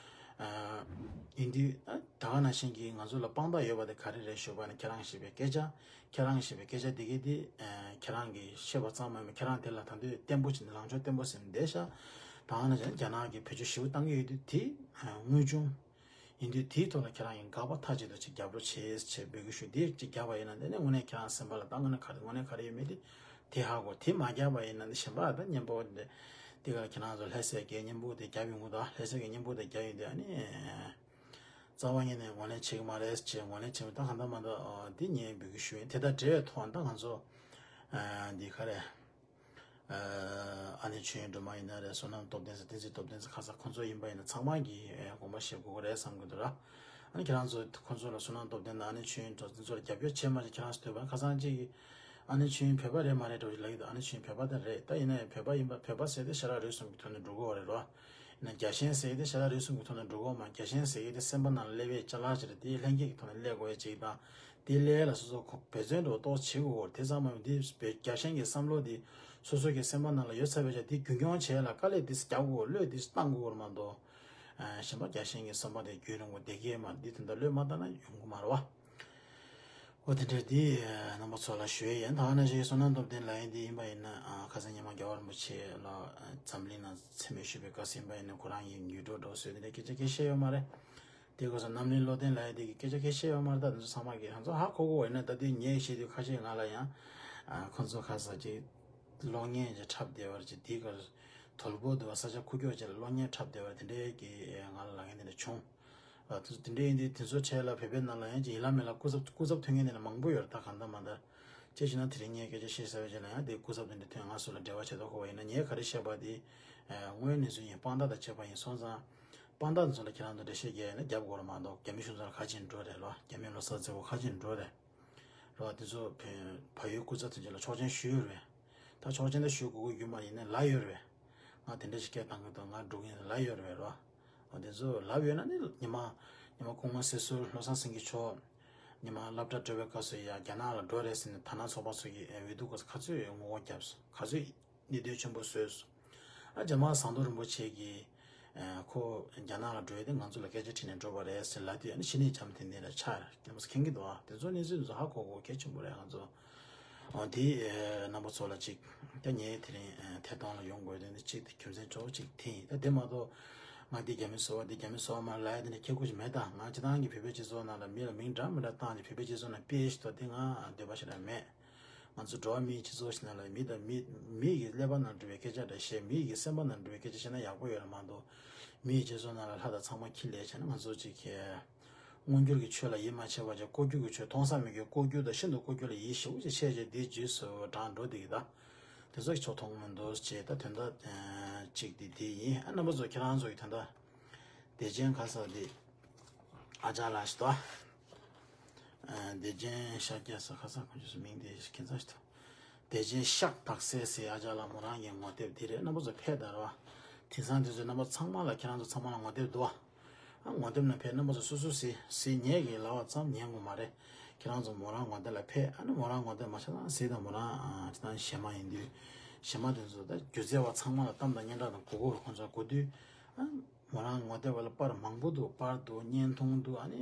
ཨ་ཡིན་དུས་ཨ་ད་ག་ནང་བཞིན་གྱི་ང་ཚོ་ལ་དཔང་རྟགས་ཡོད་པ་དེ་ག་རེ་རེད་ཞུས་པ་ན་ཁྱེད་རང་བཤད་པའི་སྐད་ཆ། ཁྱེད་རང་བཤད་པའི་སྐད་ཆ་འདི་གས་འདི་ཨ་ཁྱེད་རང་གིས་བཤད་པ་ཙམ་མ་ཡིན་པར་ཁྱེད་རང་དེ་ལ་ད་དུང་བརྟན་པོ་བྱས་ནས་ལངས་ཕྱོགས་བརྟན་པོ་ཟིན་བསྡད་ཤག་ད་ག་ནང་བཞིན་རྒྱ་ནག་གིས་བེད་སྤྱོད་ཞེ་པོ་བཏང་གི་ཡོད་དུས་དེ་ཨ་དངོས་བྱུང་། ཡིན་དུས་དེའི་ཐོག་ལ་ཁྱེད་རང་ཡང་དགག་པ་མཐའ་གཅིག་ཏུ་ཅིག་རྒྱབ་རོགས་བྱེད་ཅེས་འབོད་སྐུལ་ཞུ། དེ་ཅིག་རྒྱབ་པ་ཡིན་ན་དེ་ནས་དངོས་གནས་ཁྱེད་རང་སེམས་པ་ལ་ད་དངོས་གནས་ག་རེ་དངོས་གནས་ག་རེ་ཡོད་མེད་དེ་དེ་ཧ་གོ། དེ་མ་རྒྱབ་པ་ཡིན་ན་འདི་གཞན་པ་ད་སྙན་པོ་འདི་དེ་ག་ཁྱེད་རང་ཚོ་ལྷ་སའི་སྐད་སྙན་པོ་དེ་རྒྱབ་ཡོང་གི་འདུག་ལྷ་སའི་སྐད་སྙན་པོ་དེ་རྒྱབ་ཡོང་དུས་ཨ་ནི་རྩ་བ་ཉིད་ནས་ངོས་ལེན་བྱེད་ཀྱི་མ་རེད་ཅེས་ངོས་ལེན་བྱེད་མི་ད་གང་ལྟར་མ་ལྟར་འདི་ངས་འབོད་སྐུལ་ཞུ་ཡིན། དེ་དང་འབྲེལ་བའི་ཐོག་ད་ང་ཚོ་འདི་ག་རེ། ནི་ཆོས་དབྱིངས་སྒྲོལ་མ་ཡིན་ན་རེད། བསོད་ནམས་སྟོབས་ལྡན་ཟེར། བསྟན་འཛིན་སྟོབས་ལྡན་ཟེར། ཁ་སང་ཁོང་ཚོ་ཡིན་པ་ཡིན་ན་ཚང་མ་གིས་ཨེ་དགོངས་པ་བཞེས་དགོས་ཀྱི་རེད་བསམ་གྱི་འདུག་ར། ཨ་ནི་ཁྱེད་རང་ཚོ་ཁོང་ཚོ་ལ་བསོད་ནམས་སྟོབས་ལྡན་དང་ཨ་ནེ་ཆོས་དབྱིངས་སྒྲོལ་མ་འདི་ཚོ་ལ་རྒྱབ་སྐྱོར་བྱེད་མ་བྱེད་ཁྱེད་རང་ཚོ་འདོད་པ། ཁ་སང་གཅིག་གིས་ཨ་ནེ་ཆོས་དབྱིངས་བོད་པ་རེད་མ་རེད་འདྲ་བོ་ཞིག་ལབ་ཀྱི་འདུག་ཨ་ནེ་ཆོས་དབྱིངས་བོད་པ་དེ་རེད། ད་ཡིན་ན་ཡང་བོད་པ་ཡིན་པ། བོད་པ་ཟེར་དེ་ཞྭ་ལག་རོལ་གསུམ་གྱི་ཐོག་ནས་འགྲོ་གི་ཡོད་རེད་རོ། ཡིན་ན་རྒྱལ་ཞེན་ཟེར་དེ་ཞྭ་ལག་རོལ་གསུམ་གྱི་ཐོག་ནས་འགྲོ་གི་ཡོད་མ། རྒྱལ་ཞེན་ཟེར་གྱི་དེ་སེམས་པ་ནང་ལ་སླེབས་པའི་ཅ་ལག་ཅིག་རེད། དེ་ལྷན་སྐྱེས་ཀྱི་ཐོག་ནས་སླེབས་དགོས་ཡ་ཅིག་དང་། དེ་ལས་ལ་སོ་སོ་ཁོ་འབད་བརྩོན་འགྲོ་ཏོག་བྱེད་དགོས། དེ་ཚང་མ་འདི་བོད་རྒྱལ་ཞེན་གྱི་བསམ་བློ་འདི་སོ་སོ་གི་སེམས་པ་ནང་ལ་ཡོད་ཚར་བའི་ཆ་དེ་རྒྱུན་འཁྱོངས་བྱས་ལ་དཀའ་ལས་དེ་རྒྱག་དགོས། བློས་དེ་བཏང་དགོས་མ་གཏོགས། ཨ་གཞན་པ་རྒྱལ་ཞེན་གྱི་བསམ་པ་དེ་རྒྱུན་རིང་པོ་བསྡད་ཀྱི་མ་རེད། འདི་དེ་འདྲ་བློས་མ་བཏང་ན་ཡོང་གི་མ་རེད་བ། འོ་དེ་འདྲ་འདི་རྣམ་པ་ཚོ་ལ་ཞུ་ཡས་ཡིན། ད་ག་ནང་བཞིན་བསོད་ནམས་སྟོབས་ལྡན་ལབ་ཡས་འདི་ཡིན་པ་ཡིན་ན། ཨ་ཁ་སང་ཉི་མ་རྒྱལ་བ་རིན་པོ་ཆེ་ལ་འཛམ་གླིང་ནང་མཚན་སྨད་ཞུས་པའི་སྐབས་ཡིན་པ་ཡིན་ན། ཁོ་རང་གིས་ཉུང་འགྲོ་འགྲོ་བཟོས་དེ་འདྲ་སྐད་ཆ་སྐད་བཤད་ཡོད་མ་རེད། དེ་སྐབས་སུ་རྣམ་གླིང་བློ་ལྡན་ལབ་ཡས་དེ་གི་སྐད་ཆ་སྐད་བཤད་ཡོད་མ་རེད། ད་དེ་ཚོ་ཚང་མ་གིས་ང་ཚོ་ཧ་གོ་གོ་བ་ཡིན་ན། ད་དེ་ངས་བཤད་དུས་ཁ་ཤས་ང་ལ་ཡང་ཨ་ཁོ་ཚོ་ཁ་ས་ཅིག་གློག་བརྙན་ཅིག་འཁྲབ་བསྡད་པ་ཅིག་དེའི་སྐབས་དོལ་པོ་འདུག་བ། ས་ཆ་ཁུག་ཀྱོག་ཅིག་ལ་གློག་བརྙན་འཁྲབ་བསྡད་པ་དེ་འདྲའི་གི་ང་ལ་ལབ་མཁན་དེ་འདྲ་བྱུང་། ཨ་དེ་ཚོ་དེ་འདྲ་ཡིན་དུས་དེ་ཚོ་གྲས་ལ་བོད་པའི་ནང་ལ་ཡང་ཅིག་ཡིན་ལ་མིན་ལ་སྐུ་ཚབ་སྐུ་ཚབ་ཐོན་མཁན་དེ་འདྲ་མང་པོ་ཡོད་རེད། ད་གང་ལྟར་མ་ལྟར་ཅེས་བྱས་ན་དེ་རིང་ངས་སྐད་ཆ་བཤད་ཚར་བའི་རྗེས་ལ་ཡང་དེ་སྐུ་ཚབ་དེ་འདྲ་ཐོན། ང་སུ་ལ་འབྲེལ་བ་བྱེད་མདོག་ཁ་པོ་ཡིན་ན། ངས་ག་རེ་བཤད་པ་དེ་ཨ་དངོས་གནས་ཚུལ་ཡིན། དཔང་རྟགས་དང་བཅས་པ་ཡིན་སོང་ཙང་། དཔང་རྟགས་ཚོ་ལ་ཁྱེད་རང་ཚོ་འགྲེལ་བཤད་རྒྱག་ཡ་ན་རྒྱབ་དགོས་རེད་མ་གཏོགས། རྒྱ་མི་གཞུང་ཚབ་ལ་ག་ཅིག་འགྲོ་རེད་ལོ། རྒྱ་མི་ལོ་གསར་བརྩི་བོ་ག་ཅིག་འགྲོ་རེད་རོ། དེ་ཚོ་བལ་བལ་ཡུལ་སྐུ་ཚབ་དོན་གཅོད་ལ་ཆོག་མཆན་ཞུས་ཡོད་རེད། ད་ཆོག་མཆན་ད་ཞུ་དགོས་ཀྱི་ཡོད་མ་ཡིན་ན་ལབ་ཡོད་རེད་པས། ང་དེ་འདྲ་ཞིག་སྐད་བཏང་གི་འདུག་ང་འགྲོ་གི་ཡིན་ལབ་ཡོད་རེད་པས་རོ། འོ་དེ་ཚོ་ལབ་ཡོད་ན་ནི་ཉི་མ་ཉི་མ་སྐུ་ངོ་སྲིད་ཟུར་བློ་བཟང་སེང་གེ་མཆོག་ཉི་མ་སློབ་གྲྭ་གྲོལ་བའི་སྐབས་སུ་ཡ་རྒྱ་ནག་ལ་འགྲོ་རེད་ཟེར་ནས་དར་ནག་ཚོགས་པ་ཚོ་གིས་འོས་བསྡུ་སྐབས་སུ་ག་ཚོད་ངོ་རྒོལ་བརྒྱབ་སོང་། ག་ཚོད་གནད་དོན་ཆེན་པོ་བཟོས་སོང་། ཨ་རྗེས་མ་ཟམ་གདོང་རིན་པོ་ཆེ་གིས་ཨ་ཁོ་རྒྱ་ནག་ལ་འགྲོ་ཡས་དེ་ང་ཚོ་ལ་སྐད་ཆ་དྲིས་ནས་འགྲོ་བ་རེད་ཟེར་ལབ་དུས། ཨ་ནི་ཕྱི་ནས་འཇམ་ཐིང་ཐིང་ལ་ཆགས་རེད། རྣམ་པ་ཚོ་མཁྱེན་གྱི་འདུག་ཨ་དེ་ཚོ་གནས་ཚུལ་དེ་ཚོ་ཧ་གོ་དགོས་གལ་ཆེན་པོ་རེད། ང་ཚོ་ཨ་དེ་ཨ་རྣམ་པ་ཚོ་ལ་ཅིག་ད་ངས་དེ་རིང་ཨ་ཐད་གཏོང་ལ་ཡོང་དགོས་དོན་དེ་གཅིག་དེ་རྒྱུ་མཚན་གཙོ་བོ་གཅིག་དེ་ཡིན། ད་དེ་མ་གཏོགས་ང་འདི་རྒྱ་མི་བཟོ་བ་འདི་རྒྱ་མི་བཟོ་བ་མ་ལབ་ཡ་དེ་འདྲ་ཁྱེད་ཁུ་ཞིག་མེད། ད་ང་སྤྱི་བཏང་གི་བོད་པའི་སྤྱི་ཚོགས་ནང་ལ་མི་ལ་མིང་འདྲ་མི་འདྲ་བཏགས་ནས་བོད་པའི་སྤྱི་ཚོགས་ནང་སྤེལ་ཞིག་ཏུ་དེ་ང་འདོད་པ་ཞིག་རང་མེད། ང་ཚོ་འགྲོ་བ་མིའི་སྤྱི་ཚོགས་ཤིག་ནང་ལ་མི་དང་མི་མི་ཡི་ཀླད་པ་ནང་འགྲོ་བའི་སྐད་ཆ་འདྲ་བཤད། མི་ཡི་སེམས་པ་ནང་འགྲོ་བའི་སྐད་ཆ་བཤད་ན་ཡག་པོ་ཡོད་རེད་མ་གཏོགས། མི་ཡི་སྤྱི་ཚོགས་ནང་ལ་ལྷ་དང་ཚངས་པ་འཁྱེར་ལས་བྱས་ན་ང་ཚོ་ཅིག་གིས་མངོན་གྱུར་གྱི་ཆོས་ལ་ཡིད་མ་ཆེས་པ་བྱས། ལྐོག་གྱུར་གྱི་ཆོས་མཐོང་ས་མེད་ཀྱི་ལྐོག་གྱུར་དང་ཤིན་ཏུ་ལྐོག་གྱུར་ལ་ཡིད་ཞེ་པོ་ཅིག་ཆེས་བྱས་དེའི་རྗེས་སུ་འབྲངས་འགྲོ་བསྡད་ཀྱི། ད་དེ་ཚོ་གི་ཆོ་མཐོང་མི་འདུག་ཅེས། ད་དོན་དག་ཅིག་དེ་དེ་ཡིན། ཨ་རྣམ་པ་ཚོ་ཁྱེད་རང་ཚོ་གི་དོན་དག་བདེ་ཆེན་ཁ་ས་དེ་ཨ་ཅག་ལགས་ཤིག་ཏོ། ཨ་བདེ་ཆེན་ཤཱཀྱ་ཟེར་ཁ་ས་ཁོང་ཚོས་མིང་དེ་ཁྱད་མཚར་ཞིག་འདུག་བདེ་ཆེན་ཤཱཀ་དག་སེ་ཟེར་ཨ་ཅག་ལགས་མོ་རང་གི་ངོ་དེབ་དེ་རེད། རྣམ་པ་ཚོ་ཕེབས་དང་རོ། དེང་སང་དེ་ཚོའི་རྣམ་པ་ཚང་མ་ལ་ཁྱེད་རང་ཚོ་ཚང་མ་ལ་ངོ་དེབ་འདུག་ཨ། ཨ་ངོ་དེབ་ནང་ཕེབས། རྣམ་པ་ཚོ་སོ་སོ་གཟིགས་གཟིགས། ངས་ཀྱི་ལབ་པ་ཙམ་ཉན་དགོས་མ་རེད། ཁྱེད་རང་ཚོ་མོ་རང་ངོ་དེབ་ལ་ཕེབས། ཨ་ནི་མོ་རང་ངོ་དེབ་མ་ཆགས་ན་གཟིགས་དང་། མོ་རང་ཨ་ཅི་ད་གཞས་མ་ཡིན་དུས་གཞས་མ་དེ་ཚོ་ད་སྒྱུ་རྩལ་བ་ཚང་མ་ལ་གཏམ་དང་སྙན་གྲགས་དང་གོ་གོ་རུ་ཁོང་ཚོ་གོ་དུས། ཨ། མོ་རང་ངོ་དེབ་བ་ལ་པར་མང་པོ་འདུག་པར་འདུག་བརྙན་ཐུང་འདུག་ཨ་ནི་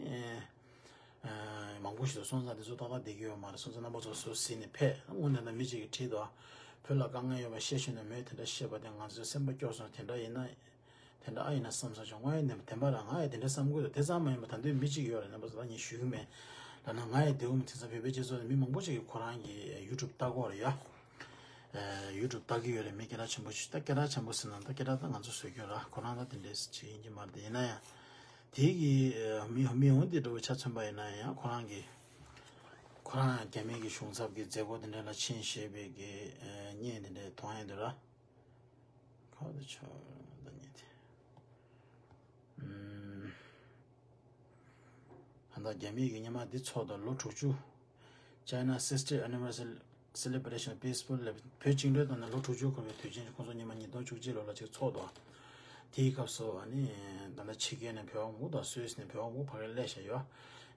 ཨ་མང་པོ་ཞིག་འདུག་སོང་ཙང་དེ་ཚོ་ཏག་ཏག་བསྡད་ཀྱི་ཡོད་མ་རེད། སོང་ཙང་རྣམ་པ་ཚོ་སོ་སོ་གཟིགས་ནས་ཕེབས། དངོས་གནས་ད་མི་གཅིག་གིས་བྲིས་འདུག་བོད་ལ་དཀའ་ངལ་ཡོད་པ་ཤེས་བཞིན་དུ་མོས་དེ་འདྲ་བཤད་པ་དེ་ང་ཚོའི་སེམས་པ་སྐྱོ་སོང་། དེ་འདྲ་ཡིན་ན་དེ་འདྲ་ཨ་ཡིན་ན་བསམ་ས་བྱུང་། ངས་ནི་བདེན་པ་རང་ང་ཡང་དེ་འདྲ་བསམ་གྱི་འདུག་དེ་ཙམ་མ་ཡིན་པ་ད་དུང་མི་གཅིག་ཡོད་རེད། རྣམ་པ་ཚོ་ད་ངས་ཞུ་གི་མེད་ལབ་ན་ང་ཡང་བདེ་པོ་མི། དེང་སང་བོད་པའི་སྤྱི་ཚོགས་ནས་མི་མང་པོ་ཞིག་གིས་ཁོ་རང་གི་ཡུ་ཊུབ་ལྟ་གི་ཡོད་རེད་ཡ། ཨ་ཡུ་ཊུབ་ལྟ་གི་ཡོད་རེད། མི་སྐད་གྲགས་ཆེན་པོ་ཞིག་ད་སྐད་གྲགས་ཆེན་པོ་ཟེར་ན་ད་སྐད་གྲགས་ད་ང་ཚོ་བཟོ་རྒྱུ་ར། ཁོ་རང་ད་དེ་འདྲས་ཅིག་ཡིན་གྱི་མ་རེད། དེ་ཡིན་ན་ཡང་དེ་གི་ཨ་མི་མི་འོང་དེ་འདྲ་བོ་ཆ་མཚོན་པ་ཡིན་ན་ཡང་ཁོ་རང་གི་ཁོ་རང་རྒྱ་མི་གི་གཞུང་ཚབ་ཀྱི་མཛད་སྒོ་དེ་འདྲ་ལ་ཕྱིན་བཞེས་པའི་གི་ཨ་བརྙན་དེ་འདྲས་མཐོང་ཡ་འདུག་ར། ཁ་བ་དེ་ཆོག་ད་བརྙན་དེ། ཨུམ། ད་ལྟ་རྒྱ་མི་གི་ཉི་མ་འདི་ཚོགས་དང་ལོ་དྲུག་ཅུ། China sixty anniversary celebration peaceful ལབ། བོད་བཅིངས་འགྲོལ་བཏང་ནས་ལོ་དྲུག་ཅུ་འཁོར་བའི་དུས་ཆེན་ཁོང་ཚོ་ཉི་མ་ཉིས་སྟོང་བཅུ་གཅིག་ལོ་ལ་ཅིག་ཚོགས་འདུག་དེའི་སྐབས་སུ་ཨ་ནི་ད་ལྟ་ཕྱི་རྒྱལ་ནས་བོད་པ་མང་པོ་དང་སུད་སི་ནས་བོད་པ་མང་པོ་ཕ་གིར་སླེབས་བཞག་ཡོད།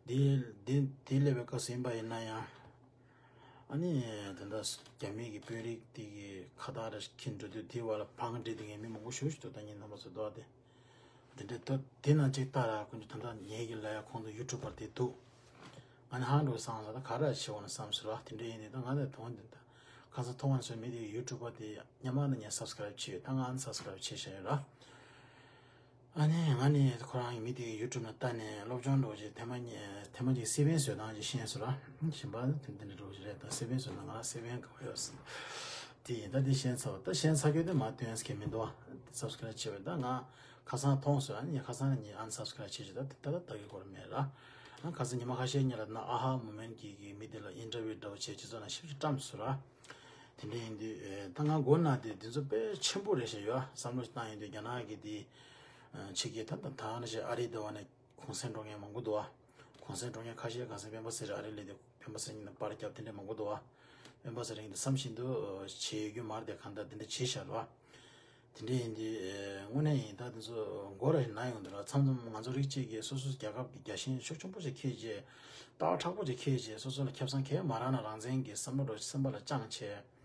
དེ་དེ་དེ་སླེབས་པའི་སྐབས་སུ་ཡིན་པ་ཡིན་ན་ཡང་། ཨ་ནི་དེ་འདྲ་རྒྱ་མི་གི་དཔོན་རིགས་དེ་གི་ཁ་བཏགས་རེ་འཁྱེར་འགྲོ་དུས་དེའི་བར་ལ་བང་སྒྲིག་དེ་གའི་མི་མང་པོ་ཞེ་པོ་ཞིག་འདུག་ད་ཉིན་རྣམ་པ་ཚོ་འདུག་སྟེ། དེ་འདྲའི་ཐོག་དེ་ནང་གཅིག་ལྟ་ར། ཀུན་གྱིས་ད་ལྟ་ངེད་ཀྱི་ལ་ཡ་ཁོང་ཚོ་ཡུ་ཊུབ་པར་དེ་འདུག་ང་ནི་ཧང་འགྲོ་སང་ས་ད་ག་ར་བྱེད་འོང་ན་བསམ་ཟེར་བ་དེ་འདྲ་ཡིན་དེ། ད་ང་ནི་དོན་དེ་ད་ཁ་སང་མཐོང་བ་ནས་སོང་མི་དེ་ཡུ་ཊུབ་པར་དེ་སྔ་མ་ནས་ངས་སབ་སི་ཀ་རེབ་བྱས་ཡོད། ད་ང་ཨན་སབ་སི་ཀ་རེབ་བྱས་བཞག་ཡོད་ར། ཨ་ནི་ང་ནི་ཁོ་རང་གི་མི་དེ་གི་ཡུ་ཊུབ་ནང་ལྟ་ནས་སློབ་སྦྱོང་འགྲོ་ཅིག་ཐེངས་མ་གཉིས་ཐེངས་མ་གཅིག་སི་པན་བཟོས་སྟངས་ཅིག་ཤེས་སོང་ར། གཞན་པ་དེ་འདྲ་འགྲོ་ཅིག་རེད། ད་སི་པན་བཟོས་ན་ང་རང་སི་པན་དགའ་པོ་ཡོད་སོང་། དེ་ཡིན། ད་དེ་ཤེས་ཚར་བ། ད་ཤེས་ཚར་རྒྱུ་དེ་མ་སྟོན་ས་གི་མི་འདུག་བ། སབ་སི་ཀ་རེབ་བྱས་པ་ད་ང་ཁ་སང་མཐོང་སོང་། ཨ་ནི་ངས་ཁ་སང་ནས་ངས་ཨན་སབ་སི་ཀ་རེབ་བྱས་ཅིག་ད་ད་ད་ལྟ་གི་སྐོར་མེད་ར། ཨ་ཁ་སང་ཉི་མ་ཁ་ཤས་གཉིས་ལ་ན་ཨ་ཧ་མུ་མེན་གྱི་གི་མི་དེ་ལ་ཨིན་ཊར་བིའུ་འདྲ་བོ་བྱས་སྤྱི་ཚོགས་ནང་ཞེ་པོ་ཅིག་བཀྲམ་སོང་ར། དེ་འདྲ་ཡིན་དུས་ཨེ་ད་ ང་མགོ་ན་དེ་འདི་ཚོ་དཔེ་ཆེན་པོ་རེད་ཤག་ཡོད་བསམ་བློ་བཏང་ཡོང་དུས། རྒྱ་ནག་གི་དེ་ཕྱི་རྒྱལ་ད་ད་ནི་ཞེ་ཨ་རི་དེ་བ་ནས་གུང་སེང་འགྲོ་མཁན་མང་པོ་འདུག་བ། གུང་སེང་འགྲོ་མཁན་ཁ་ཤས་ག་ཚོད་སྤེན་པ་ཚེ་རིང་ཨ་རི་སླེབས་དུས་སྤེན་པ་ཚེ་རིང་ལ་པར་རྒྱབ་དེ་འདྲ་མང་པོ་འདུག་བ། སྤེན་པ་ཚེ་རིང་དེ་བསམ་བཞིན་དུ་བྱེད་ཡོད་རྒྱུ་མ་རེད་དེ། གང་ལྟར་དེ་འདྲ་བྱས་ཤག་རེད་བ། དེ་འདྲ་ཡིན་དུས་དངོས་གནས་ཡིན་ད་དེ་ཚོ་མགོ་ར་ཞིག་ན་ཡོང་འདུག་ར། མཚམས་མཚམས་ང་ཚོ་རིགས་གཅིག་གིས་སོ་སོ་རྒྱལ་ཁབ་ཀྱི་རྒྱལ་ཞེན་ཤུགས་ཆེན་པོ་ཞིག་འཁྱེར་བྱས། ལྟ་བ་མཁྲེགས་པོ་ཞིག་འཁྱེར་བྱས། སོ་སོ་ལ་ཁེ་བཟང་གང་ཡང་མ་རག་ན་རང་བཙན་གྱི་བསམ་བློ་འགྲོ་སེམས་པ་ལ་བཅངས་བྱས།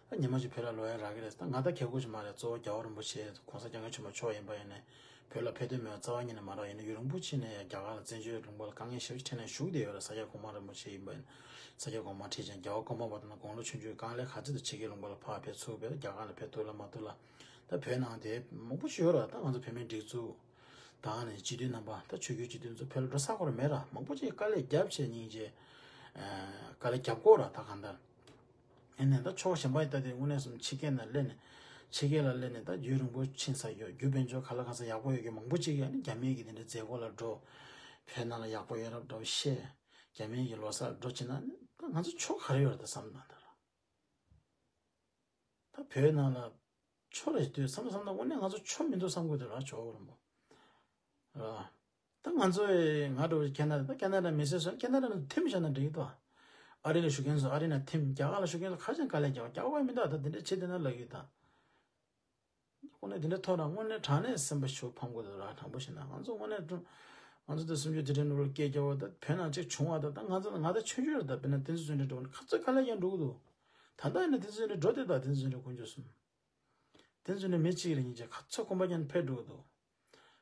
ད་ཉི་མ་གཅིག་བོད་ལ་ལོག་ཡ་རག་གི་རེད། ད་ང་ད་ཁེ་གོ་ཞིག་མ་རེད། གཙོ་བོ་རྒྱལ་བ་རིན་པོ་ཆེ་གོང་ས་སྐྱབས་མགོན་ཆེན་པོ་མཆོག་ཡིན་པ་ཡིན་ནའི་བོད་ལ་ཕེབས་འདོད་མེད་པ་རྩ་བ་ཉིད་ནས་མ་རེད། ཡིན་ན་ཡུན་རིང་པོ་ཕྱིན་ནས་རྒྱ་གར་ལ་བཙན་བྱོལ་གཞུང་ལ་དཀའ་ངལ་ཞེ་པོ་ཅིག་འཕྲད་ནས་བཞུགས་བསྡད་ཡོད་རེད། ས་སྐྱ་གོང་མ་རིན་པོ་ཆེ་ཡིན་པ་ཡིན་ན། ས་སྐྱ་གོང་མ་ཁྲི་ཆེན། རྒྱལ་བ་གོང་མ་བར་དུ་ན་དགུང་ལོ་ཆུང་ཆུང་དཀའ་ལས་ག་ཚོད་དུ་ཕྱི་རྒྱལ་ལུང་པ་ལ་ཕར་ཕེབས་ཚུགས་པས། རྒྱ་གར་ལ་ཕེབས་ཐུབ་ལ་མ་ཐུབ་ལ། ད་བོད་ནང་དེ་མང་པོ་ཞིག་ཡོད་རེད། ད་ང་ཚོ་བོད་མིའི་སྒྲིག་འཛུགས་དང་ནི་སྤྱི་འཐུས་རྣམ་པ། ད་ཆོས་བརྒྱུད་སྤྱི་འཐུས་ཚོ་བོད་ལ་འགྲོ་ས་ཁོ་ར་མེད་ར། མང་པོ་ཅིག་དཀའ་ལས་བརྒྱབ་བྱས་སྙིང་རྗེ་དཀའ་ལས་བརྒྱབ་དགོས་ར། ད་གང་ལྟར་ཡིན་ནའི་ད་ཕྱོགས་གཞན་པ་ཡི་ད་དེ་དངོས་གནས་སུ་ཕྱི་རྒྱལ་ནང་སླེབས་ནས་ཕྱི་རྒྱལ་ལ་སླེབས་ནས་ད་རྒྱུན་རིང་པོ་ཕྱིན་ཚར་ཡོད། རྒྱུ་དཔལ་འབྱོར་ག་ལ་གང་ས་ཡག་པོ་ཡོད་མཁན་མང་པོ་ཅིག་ཡང་ནི་རྒྱ་མིའི་གི་དེ་འདྲའི་མཛད་སྒོ་ལ་འགྲོ། བོད་ནང་ལ་ཡག་པོ་ཡོད་རབས་འདྲ་བོ་བཤད། རྒྱ་མིའི་གི་ལོ་གསར་འགྲོ་བྱེད་ན་ནི་ད་ང་ཚོ་ཕྱོགས་ག་རེ་ཡོད་རེད་ད་བསམ་ན་ད་ར། ད་བོད་ནང་ལ་ཆོ་རེ་ཞིག་ལྟོས་བསམ་བསམ་ན་དངོས་གནས་ང་ཚོ་ཆོ་མི་འདུག་བསམ་དགོས་དེ་ར། ཇོ་བོ་རིན་པོ་ར། ད་ང་ཚོ་ང་འགྲོ་ཁེ་ན་ད་ཁེ་ན་ཌ་མི་སེར་སོང་ཁེ་ན་ཌ་ནང་ཐིམ་བཞག་ན་འགྲིག་གི་འདུག་ཨ་རི་ལ་བཞུགས་མཁན་ཚོ་ཨ་རི་ནང་ཐིམ། རྒྱ་གར་ལ་བཞུགས་མཁན་ཚོ་ཁ་ཆེན་དཀའ་ལས་རྒྱག་རྒྱག་པ་མི་འདུག་ད་དེ་འདྲ་བྱེད་དེ་ན་ལབ་ཡོད་ད། དངོས་གནས་དེ་འདྲ་ཐོག་ན་དངོས་གནས་དྲང་གནས་སེམས་པ་ཤུགས་ཕམ་དགོས་འདུག་ར། དྲང་པོ་བཤད་ན་ང་ཚོ་དངོས་གནས་ང་ཚོ་ད་སུམ་ཅུ་དེ་འདྲའི་ནོར་སྐད་རྒྱག་པ་ད་བོད་ནང་གཅིག་བྱུང་བ་ད་ད་ང་ཚོ་ང་ད་ཆུང་ཆུང་རེད་ད། དཔེར་ན་དེ་ཚོ་ཚོ་འདྲ་འགྲོ་ན་ག་ཚོད་དཀའ་ལས་ཀྱང་འགྲོ་གི་འདུག་ད་ལྟ་ཡིན་ན་དེ་ཚོ་འདྲ་འགྲོ་དེ་ད་དེ་ཚོ་འདྲ་དཀོན་མཆོག་གསུམ། དེ་ཚོ་འདྲ་མི་གཅིག་རེ་གཉིས་ཀྱི་ག་ཚོད་ཁོམ་པ་ཀྱང་ཕེབས་འགྲོ་གི་འདུག་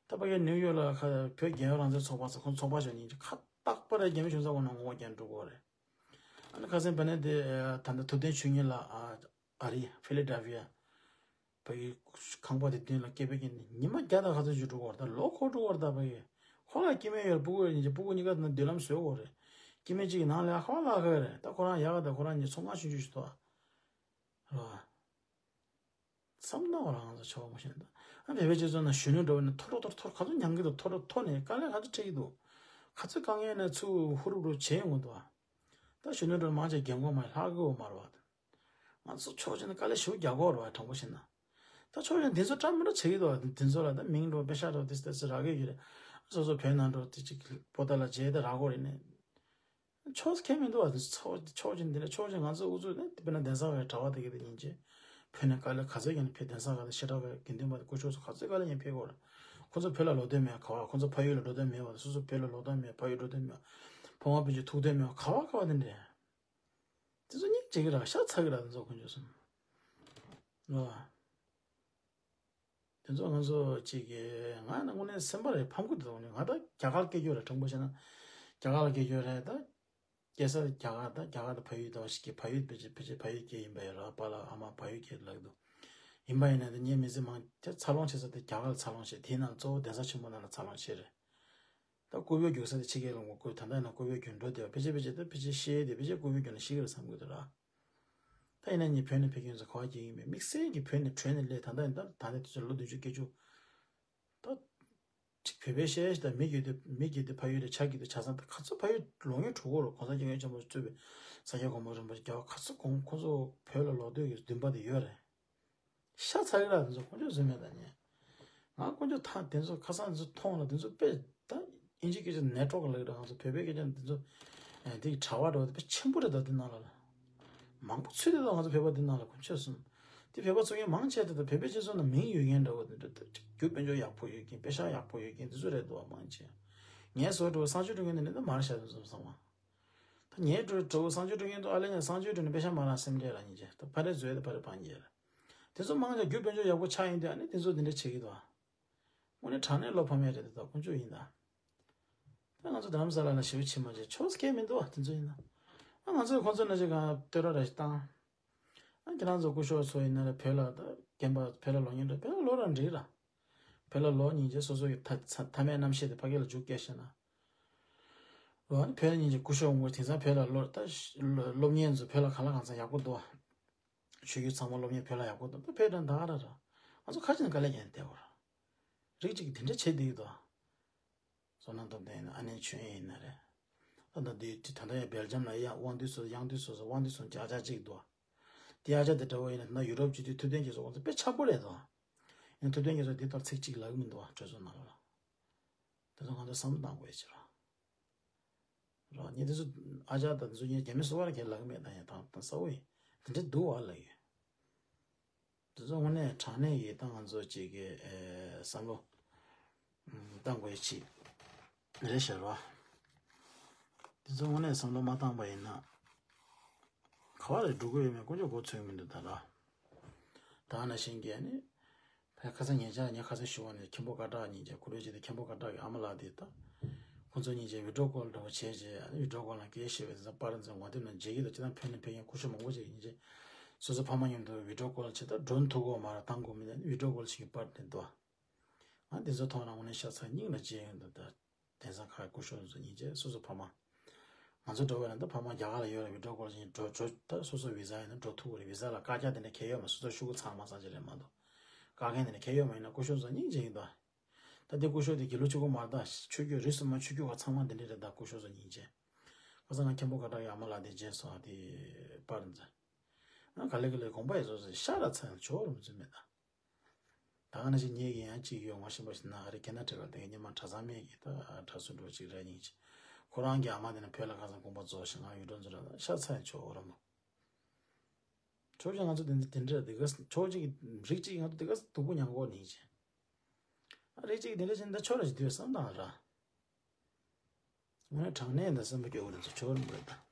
ད་ཕ་གི་ནིའུ་ཡོག་ལ་ཁ་བོད་རྒྱལ་ཡོངས་རང་བཙན་ཚོགས་པ་ཚོ་ཁོང་ཚོགས་པ་ཞོག་ཉིན་གྱི་ཁ་བཏགས་པ་རེ་རྒྱ་མི་གཞུང་ཚབ་ཁང་ནང་ངོ་རྒོལ་རྒྱག་འགྲོ་གི་རེད། ཨ་ནི་ཁ་སང་བ་ནས་དེ་ད་ལྟ་ཐུབ་བསྟན་ཆོས་ཉིད་ལགས་ཨ་རི་ཕི་ལེ་ཌེལ་ཕི་ཡ་ཕ་གི་ཁང་པ་དེ་མདུན་ལ་སྐད་འབོད་ཀྱིན་ཉི་མ་བརྒྱ་དང་ག་ཚོད་ཅིག་འགྲོ་གི་རེད། ད་ལོ་འཁོར་འགྲོ་གི་རེད། ད་ཕ་གི་ཁོ་ལ་སྐྱེ་དམན་ཡོད་རེད། སྤུ་གུ་ཡོད་རེད། སྙིང་རྗེ། སྤུ་གུ་གཉིས་ཀ་དེ་ན་མདུན་ལམ་བཟོས་ཡོད་རེད། སྐྱེ་དམན་གཅིག་གི་ནང་ལ་ཡ་ཁ་བ་ལག་ཁ་ཡོད་རེད། ད་ཁོ་རང་ཡག་ག་ད་ཁོ་རང་གཉིས་ཚོང་ཁང་ཆུང་ཆུང་ཞིག་གཏོགས་རེད་བ། བསམ་ན་བ་རང་ཚོ་ཆོག་མ་ཤེས་ད། ཨ་བོད་པའི་སྤྱི་ཚོགས་ནང་གཞོན་ནུ་འགྲོ་བ་ནི་ཐོར་ཐོར་ཐོར་ཐོར་ག་ཚོད་མྱང་གི་འདུག་ཐོར་ཐོར་ཐོར་ནས་དཀའ་ལས་ག་ཚོད་འཕྲད་ཀྱི་འདུག་ག་ཚོད་དཀའ་ངལ་ནས་ཚུར་ཧུར་རུབ་རུབ་བྱས་ཡོང་གི་འདུག་ད་གཞོན་ནུ་འགྲོ་མང་ཆེ་རྒན་གོག་མ་ལྷག་གི་འོ་མ་རེད་བ། ང་ཚོ་ཕྱོགས་གཅིག་ནས་དཀའ་ལས་ཞེ་པོ་རྒྱག་གི་ཡོད་རེད་བ། དྲང་པོ་བཤད་ན། ད་ཕྱོགས་གཞན་དེ་ཚོ་བཀྲ་མི་བཀྲ་བྱེད་ཀྱི་འདུག་བ། དེ་ཚོ་ལ་ད་མིང་འགྲོ་པེ་ཤག་འགྲོ་དེ་དེ་ཚོ་རག་གི་ཡོད་རེད། སོ་སོ་བོད་ནང་འགྲོ་དེ་གཅིག་པོ་ཏཱ་ལ་རྗེས་དེ་རག་གི་རེད་ནས། ཕྱོགས་ཁེལ་མི་འདུག་བ། ཕྱོགས་ཕྱོགས་གཅིག་འདི་འདྲ་ཕྱོགས་གཅིག་ང་ཚོ་ཨུ་ཚུགས་ནས་དཔེར་ན་གདན་ས་བའི་གྲྭ་པ་དེ་ག་དེ་ཡིན་ཅེ། བོད་ནས་དཀའ་ལས་ག་ཚོད་ཀྱང་ཕེབས། གདན་ས་ག་དེ་བཤད་གྲྭ་བའི་དགེ་འདུན་པ་དེ་སྐུ་ཞབས་ཚོ་ག་ཚོད་དཀའ་ལས་ཀྱང་ཕེབས་ཀྱི་ཡོད་རེད། ཁོ་ཚོ་བོད་ལ་ལོག་འདོད་མེད་ག་བ། ཁོ་ཚོ་ཕ་ཡུལ་ལ་འགྲོ་འདོད་མེད་བ། སོ་སོ་བོད་ལ་ལོག་འདོད་མེད། ཕ་ཡུལ་འགྲོ་འདོད་མེད། ཕ་མ་སྤུན་མཆེད་ཐུག་འདོད་མེད་བ། ག་བ་ག་བ་དེ་འདྲ། དེ་ཚོ་སྙིང་རྗེ་གི་ར། ཤ་ཚ་གི་ར། དེ་ཚོ་དཀོན་མཆོག་གསུམ། ཨ། དེ་ཚོ་ང་ཚོ་གཅིག་གི་ང་ནི་དངོས་གནས་སེམས་པ་རེ་ཕམ་གི་འདུག་ང་ད་རྒྱ་གར་སྐད་སྐྱོ་རེད། དྲང་པོ་བཤད་ན་རྒྱ་གར་སྐད་སྐྱོ་རེད། ད་སྐྱེས་ས་རྒྱ་གར། ད་རྒྱ་གར་དུ་ཕ་ཡུལ་དུ་ཞིག་གི་ཕ་ཡུལ་ཕལ་ཆེར་ཕལ་ཆེར་ཕ་ཡུལ་སྐད་ཡིན་པ་ཡོད་ར། པཱ་ལགས་ཨ་མ་ཕ་ཡུལ་སྐད་ལབ་འདུག་ཡིན་པ་ཡིན་ན་དེ་ངའི་མི་ཚེ་མང་ཆེ་འཚར་ལོངས་བྱེད་ས་དེ་རྒྱ་གར་ལ་འཚར་ལོངས་བྱས། དེའི་ནང་གཙོ་བོ་གདན་ས་ཆེན་པོ་ནང་ལ་འཚར་ལོངས་བྱས་རེད། ད་སྐུ་བོད་རྒྱུག་ས་དེ་ཕྱི་རྒྱལ་ལ་ངོ་བསྐོས། ད་ལྟ་ཡིན་ན་སྐུ་བོད་རྒྱུག་འགྲོ་བསྡད་པ་ཕལ་ཆེར་ཕལ་ཆེར་ད་ཕལ་ཆེར་ཤི་ཡས་དེ་ཕལ་ཆེར་སྐུ་བོད་རྒྱུག་ན་ཤི་གི་རེད་བསམ་གི་འདུག་ར། ད་ཡིན་ན་ངས་བོད་ནས་ཕེབས་མཁན་ཚོ་ག་བ་སྐྱེ་གི་ཡིན་པས། དམིགས་བསལ་གྱི་བོད་ནས་བྲོས་ནས་སླེབས། ད་ལྟ་ཡིན་ད་ད་ལྟ་དུས་ཚོད་ལོ་བདུན་ཅུ་བརྒྱད་ཅུ། ད་ཅིག་བོད་པའི་གཞས་ཤིག་དང་མི་རྒྱུད་དེ་མི་རྒྱུད་དེ་ཕ་ཡུལ་རེད། ཆ་རྒྱུད་དེ་ཆ་ཚང་། ད་ག་ཚོད་ཕ་ཡུལ་ལོག་མཁན་གྲོགས་པོ་རུ་གོང་ས་སྐྱབས་མགོན་ཆེན་པོ་གཙོས་པའི་ས་སྐྱ་གོང་མ་རིན་པོ་ཆེ་རྒྱལ་བ་ག་ཚོད་གོང་ཁོ་ཚོ་བོད་ལ་ལོག་འདོད་ཀྱི་འདུན་པ་དེ་ཡོད་རེད། ཤ་ཚ་གི་ར། དེ་ཚོ་དཀོན་མཆོག་བཟོས་མེད་ད་ཉེ། ང་དཀོན་མཆོག་ཐང་དེ་ཚོ་ཁ་སང་དེ་ཚོ་མཐོང་ལ་དེ་ཚོ་དཔེ་ད་ཨིན་ཇི་སྐད་ཆ་ནེ་ཊོག་ལབ་ཀྱི་ར། ང་ཚོ་བོད་པའི་སྐད་ཆ་དེ་ཚོ་ཨེ་དེ་གྲྭ་པ་འདྲ་བོ་དེ་དཔེ་ཆེན་པོ་རེད་ད། དེ་ནང་ལ་ལ་མང་པོ་ཚུད་དེ་ད། ང་ཚོ་བོད་པ་དེ་ནང་ལ་དཀོན་མཆོག་གསུམ། དེ་བོད་པ་ཚོ་ཡང་མང་ཆེ་དེ་ད་བོད་པའི་སྤྱི་ཚོགས་ནང་མིང་ཡོད་མཁན་འདྲ་བོ་དེ་འདྲ་ད་རྒྱུ་དཔལ་འབྱོར་ཡག་པོ་ཡོད་མཁན། པེ་ཤག་ཡག་པོ་ཡོད་མཁན་དེ་ཚོ་རེད་འདུག་བ། མང་ཆེ་ངའི་བཟོ་འདྲ་བོ་གསང་སྤྱོད་འགྲོ་མཁན་དེ་འདྲ་ད་མ་རེད་ཤག་དེ་ཚོ་བསམ་བ། ད་ངའི་འགྲོ་འགྲོ་གསང་སྤྱོད་འགྲོ་མཁན་དུ་ཨ་ལེ་ནས་གསང་སྤྱོད་འགྲོ་ནས་པེ་ཤག་མ་རག་སེམས་ཁྲལ་ར་ཉིན་བྱེད། ད་ཕ་རེ་བཟོས་ད་ཕ་རེ་བང་རྒྱལ་ར། དེ་ཚོ་མང་ཆེ་རྒྱུ་དཔལ་འབྱོར་ཡག་པོ་ཆགས་ཡིན་དུས་ཨ་ནི་དེ་ཚོ་འདི་འདྲ་བྱེད་ཀྱི་འདུག་ཨ། དངོས་གནས་དྲང་གནས་བློ་ཕམ་ཡ་རེད་དེ། ད་དཀོན་མཆོག་ཡིན་ད། ད་ང་ཚོ་རྡ་རམ་ས་ལ་ལ་ཞེ་པོ་ཕྱིན་མ་བྱས་ཆོག་སྐད་མི་འདུག་ཨ། དེ་ཚོ་ཡིན་ན། ཨ་ང་ཚོས་ཁོང་ཚོ་ན་ཅིག་གང་བསྟོད་ར་ར་ཞིག་བཏང་། ཨ་ཁྱེད་རང་ཚོ་སྐུ་ཞབས་ཚོ་ཡིན་ན་ར་བོད་ལ་ད་རྒན་པ་བོད་ལ་ལོག་མཁན་འདྲ་བོད་ལ་ལོག་ར་འགྲིག་ར། བོད་ལ་ལོག་ཉིན་བྱེད་སོ་སོ་གི་ཐ་ཚ་མཐའ་མའི་རྣམ་ཤེས་དེ་ཕ་གི་ལ་འཇུག་སྐད་བཤད་ན། འོ་ཨ་ནི་བོད་ལ་ཉིན་བྱེད་སྐུ་ཞབས་ངོ་དེང་སང་བོད་ལ་ལོག་ད་སློབ་གཉེར་ཚོ་བོད་ལ་གང་ལ་གང་འཚམ་ཡག་པོ་འདུག་ཨ། ཆོས་བརྒྱུད་ཚང་མ་སློབ་གཉེར་བོད་ལ་ཡག་པོ་འདུག་ད་བོད་དང་ད་ག་ར་ར། ང་ཚོ་ཁ་ཅིག་ནས་དཀའ་ལས་ཀྱང་བསྡད་གོ་ར། རིགས་གཅིག་གིས་དེ་འདྲ་བྱེད་བསྡད་ཀྱི་འདུག་ཨ། བསོད་ནམས་སྟོབས་ལྡན་ཡིན་ན་ཨ་ནེ་ཆོས་དབྱིངས་ཡིན་ན་རེད། ད་ལྟ་འདི་ད་ལྟ་ཡང་སྦེལ་ཇམ་ལ་ཡང་དབང་འདུས་སོ་སོ་དབྱངས་འདུས་སོ་སོ་དབང་འདུས་སོ་སོ་བརྒྱ་ཆ་གཅིག་འདུག་དེ་ཨ་ཅག་དེ་འདྲ་བོ་ཡིན་ན་ད་ཡུ་རོབ་སྤྱི་འཐུས་ཐུབ་བསྟན་རྒྱ་མཚོ་ཁོང་ཚོ་དཔེ་ཆགས་པོ་རེད་དོ། ཡང་ཐུབ་བསྟན་རྒྱ་མཚོ་དེ་ཐོག་ཚིག་གཅིག་ལབ་གི་མི་འདུག་བ། གྲོས་ཚོགས་ནང་ལ། དེ་ཚོ་ང་ཚོ་བསམ་བློ་གཏང་དགོས་ཡ་ཅིག་རེད། རོ་ཉི་དེ་ཚོ་ཨ་ཅག་དང་དེ་ཚོ་ཉིད་རྒྱ་མི་སོ་བར་གྱི་ལག་མེད་དང་ཡང་དང་དང་ས་བོ་ཡིན། དེ་འདྲ་འདུག་བ་ལ་ཡོད། དེ་ཚོ་དངོས་གནས་དྲང་གནས་ཡིན་ད་ང་ཚོ་གཅིག་གི་བསམ་བློ་བཏང་དགོས་ཡ་ཅིག་རེད་ཤག་རོ། དེ་ཚོ་དངོས་གནས་བསམ་བློ་མ་བཏང་པ་ཡིན་ན་ག་བ་ལ་འགྲོ་གི་ཡོད་མེད་དཀོན་མཆོག་གོ་ཚོད་མི་འདུག་ད་ར། ད་ནང་བཞིན་གྱི་ནི། ཕ་ཁ་སང་ཉེ་ཆར་ངས་ཁ་སང་ཞུ་བ་ནི་མཁན་པོ་སྐད་གྲགས་གཉིས་ཀྱི་ཁོ་རེ་ཅིག་དེ་མཁན་པོ་སྐད་གྲགས་ཀྱི་ཨ་མ་ལགས་དེ་ད། ཁོ་ཚོ་གཉིས་ཀྱི་བི་ཌི་ཡོ་ཀོལ་འདྲ་བོ་བྱས་རྗེས་ཨ་ནི་བི་ཌི་ཡོ་ཀོལ་ནང་སྐད་བཤད་པའི་ཙང་པར་ཙང་ངོ་དེབ་ནང་མཇལ་གྱི་འདུག་སྤྱིར་བཏང་ཕན་ནི་ཕན་མཁན་སྐུ་ཞབས་མང་པོ་ཅིག་གཉིས་ཀྱི་སོ་སོ་ཕ་མ་མཉམ་དུ་བི་ཌི་ཡོ་ཀོལ་བྱེད་ད་ཌོ་རོན་ཐུག་གོ་མ་ར་བཏང་གོ་མི་ནི་བི་ཌི་ཡོ་ཀོལ་བྱེད་ཀྱི་པར་དེ་འདུག་ང་དེ་ཚོ་མཐོང་ན་དངོས་གནས་ཤ་ཚ་སྙིང་ལ་རྗེ་ཡོང་འདུག་ད། དེང་སང་ཁ་སྐུ་ཞབས་ཚོ་སྙིང་རྗེ་སོ་སོ་ཕ་མ། ང་ཚོ་འགྲོ་བ་ཡིན་ན་ད་ཕ་མ་རྒྱ་གར་ལ་ཡོད་རེད་བི་ཌི་ཡོ་ཀོལ་བྱེད་འགྲོ་འགྲོ་ད་སོ་སོ་བི་ཟ་ཡིན་ན་འགྲོ་ཐུབ་ཀྱི་རེད་བི་ཟ་ལ་བཀག་རྒྱ་དེ་འདྲ་གལ་ཡོད་མ་སོ་སོ་ཤོག་གུ་ཚང་མ་ཚང་ཅིག་རེད་མ་གཏོགས། བཀག་མཁན་དེ་འདྲ་གལ་ཡོད་མ་ཡིན་ན་སྐུ་ཞབས་ཚོ་སྙིང་རྗེ་ཡིན་ད། ད་དེ་སྐུ་ཞབས་དེ་དགེ་ལུགས་ཆོས་སྐུ་མ་རེད་ད་ཆོས་བརྒྱུད་རིས་སུ་མ་ཆོས་བརྒྱུད་པ་ཚང་མ་འདི་འདྲ་རེད་ད་སྐུ་ཞབས་ཚོ་སྙིང་རྗེ། ཁ་སང་ང་མཁན་པོ་སྐད་གྲགས་ཡ་མ་ལགས་དེ་མཇལ་སོང་དེ་པར་འཛིན། ང་ག་ལེ་ག་ལེ་དགོངས་པ་ཡི་བཟོ་ཟེར་ཤ་ར་ཚ་ཡང་ཇོ་རུ་མི་ཚོད་མེད་ད། ད་ག་ནང་བཞིན་ངེད་ཀྱི་ཡང་གཅིག་ཡོད་ངོ་ཤེས་པ་ཞིག་ན་ཨ་རི་ཁེ་ན་ཌ་ལ་དེ་སྔོན་མ་གྲྭ་ཚང་མེད་ཀྱི་ད་གྲྭ་ཚོ་འགྲོ་གཅིག་རེ་གཉིས་ཀྱི། ཁོ་རང་གི་ཨ་མ་དེ་ན་བོད་ལ་ཁ་སང་དགོངས་པ་རྫོགས་ཤིང་ང་ཡུལ་གྲོང་ཚོ་ར་ཤ་ཚ་ཡང་ཆོག་འོ་ར་མོ། ཆོག་ཅིག་ང་ཚོ་དེ་འདྲ་དེ་འདྲ་དེ་ག་ཆོག་ཅིག་རིགས་གཅིག་ང་ཚོ་དེ་ག་སྡུག་པོ་མྱངས་གོ་ནི་ཅི། ཨ་རིགས་གཅིག་དེ་འདྲ་ཅི་འདྲ་ཆོག་ར་ཞིག་དུས་བསམ་དང་ར། ངས་དྲང་གནས་འདི་བསམ་པ་སྐྱོ་བོ་རེད་ཚོ་ཆོག་ར་མོ་རེད་ད།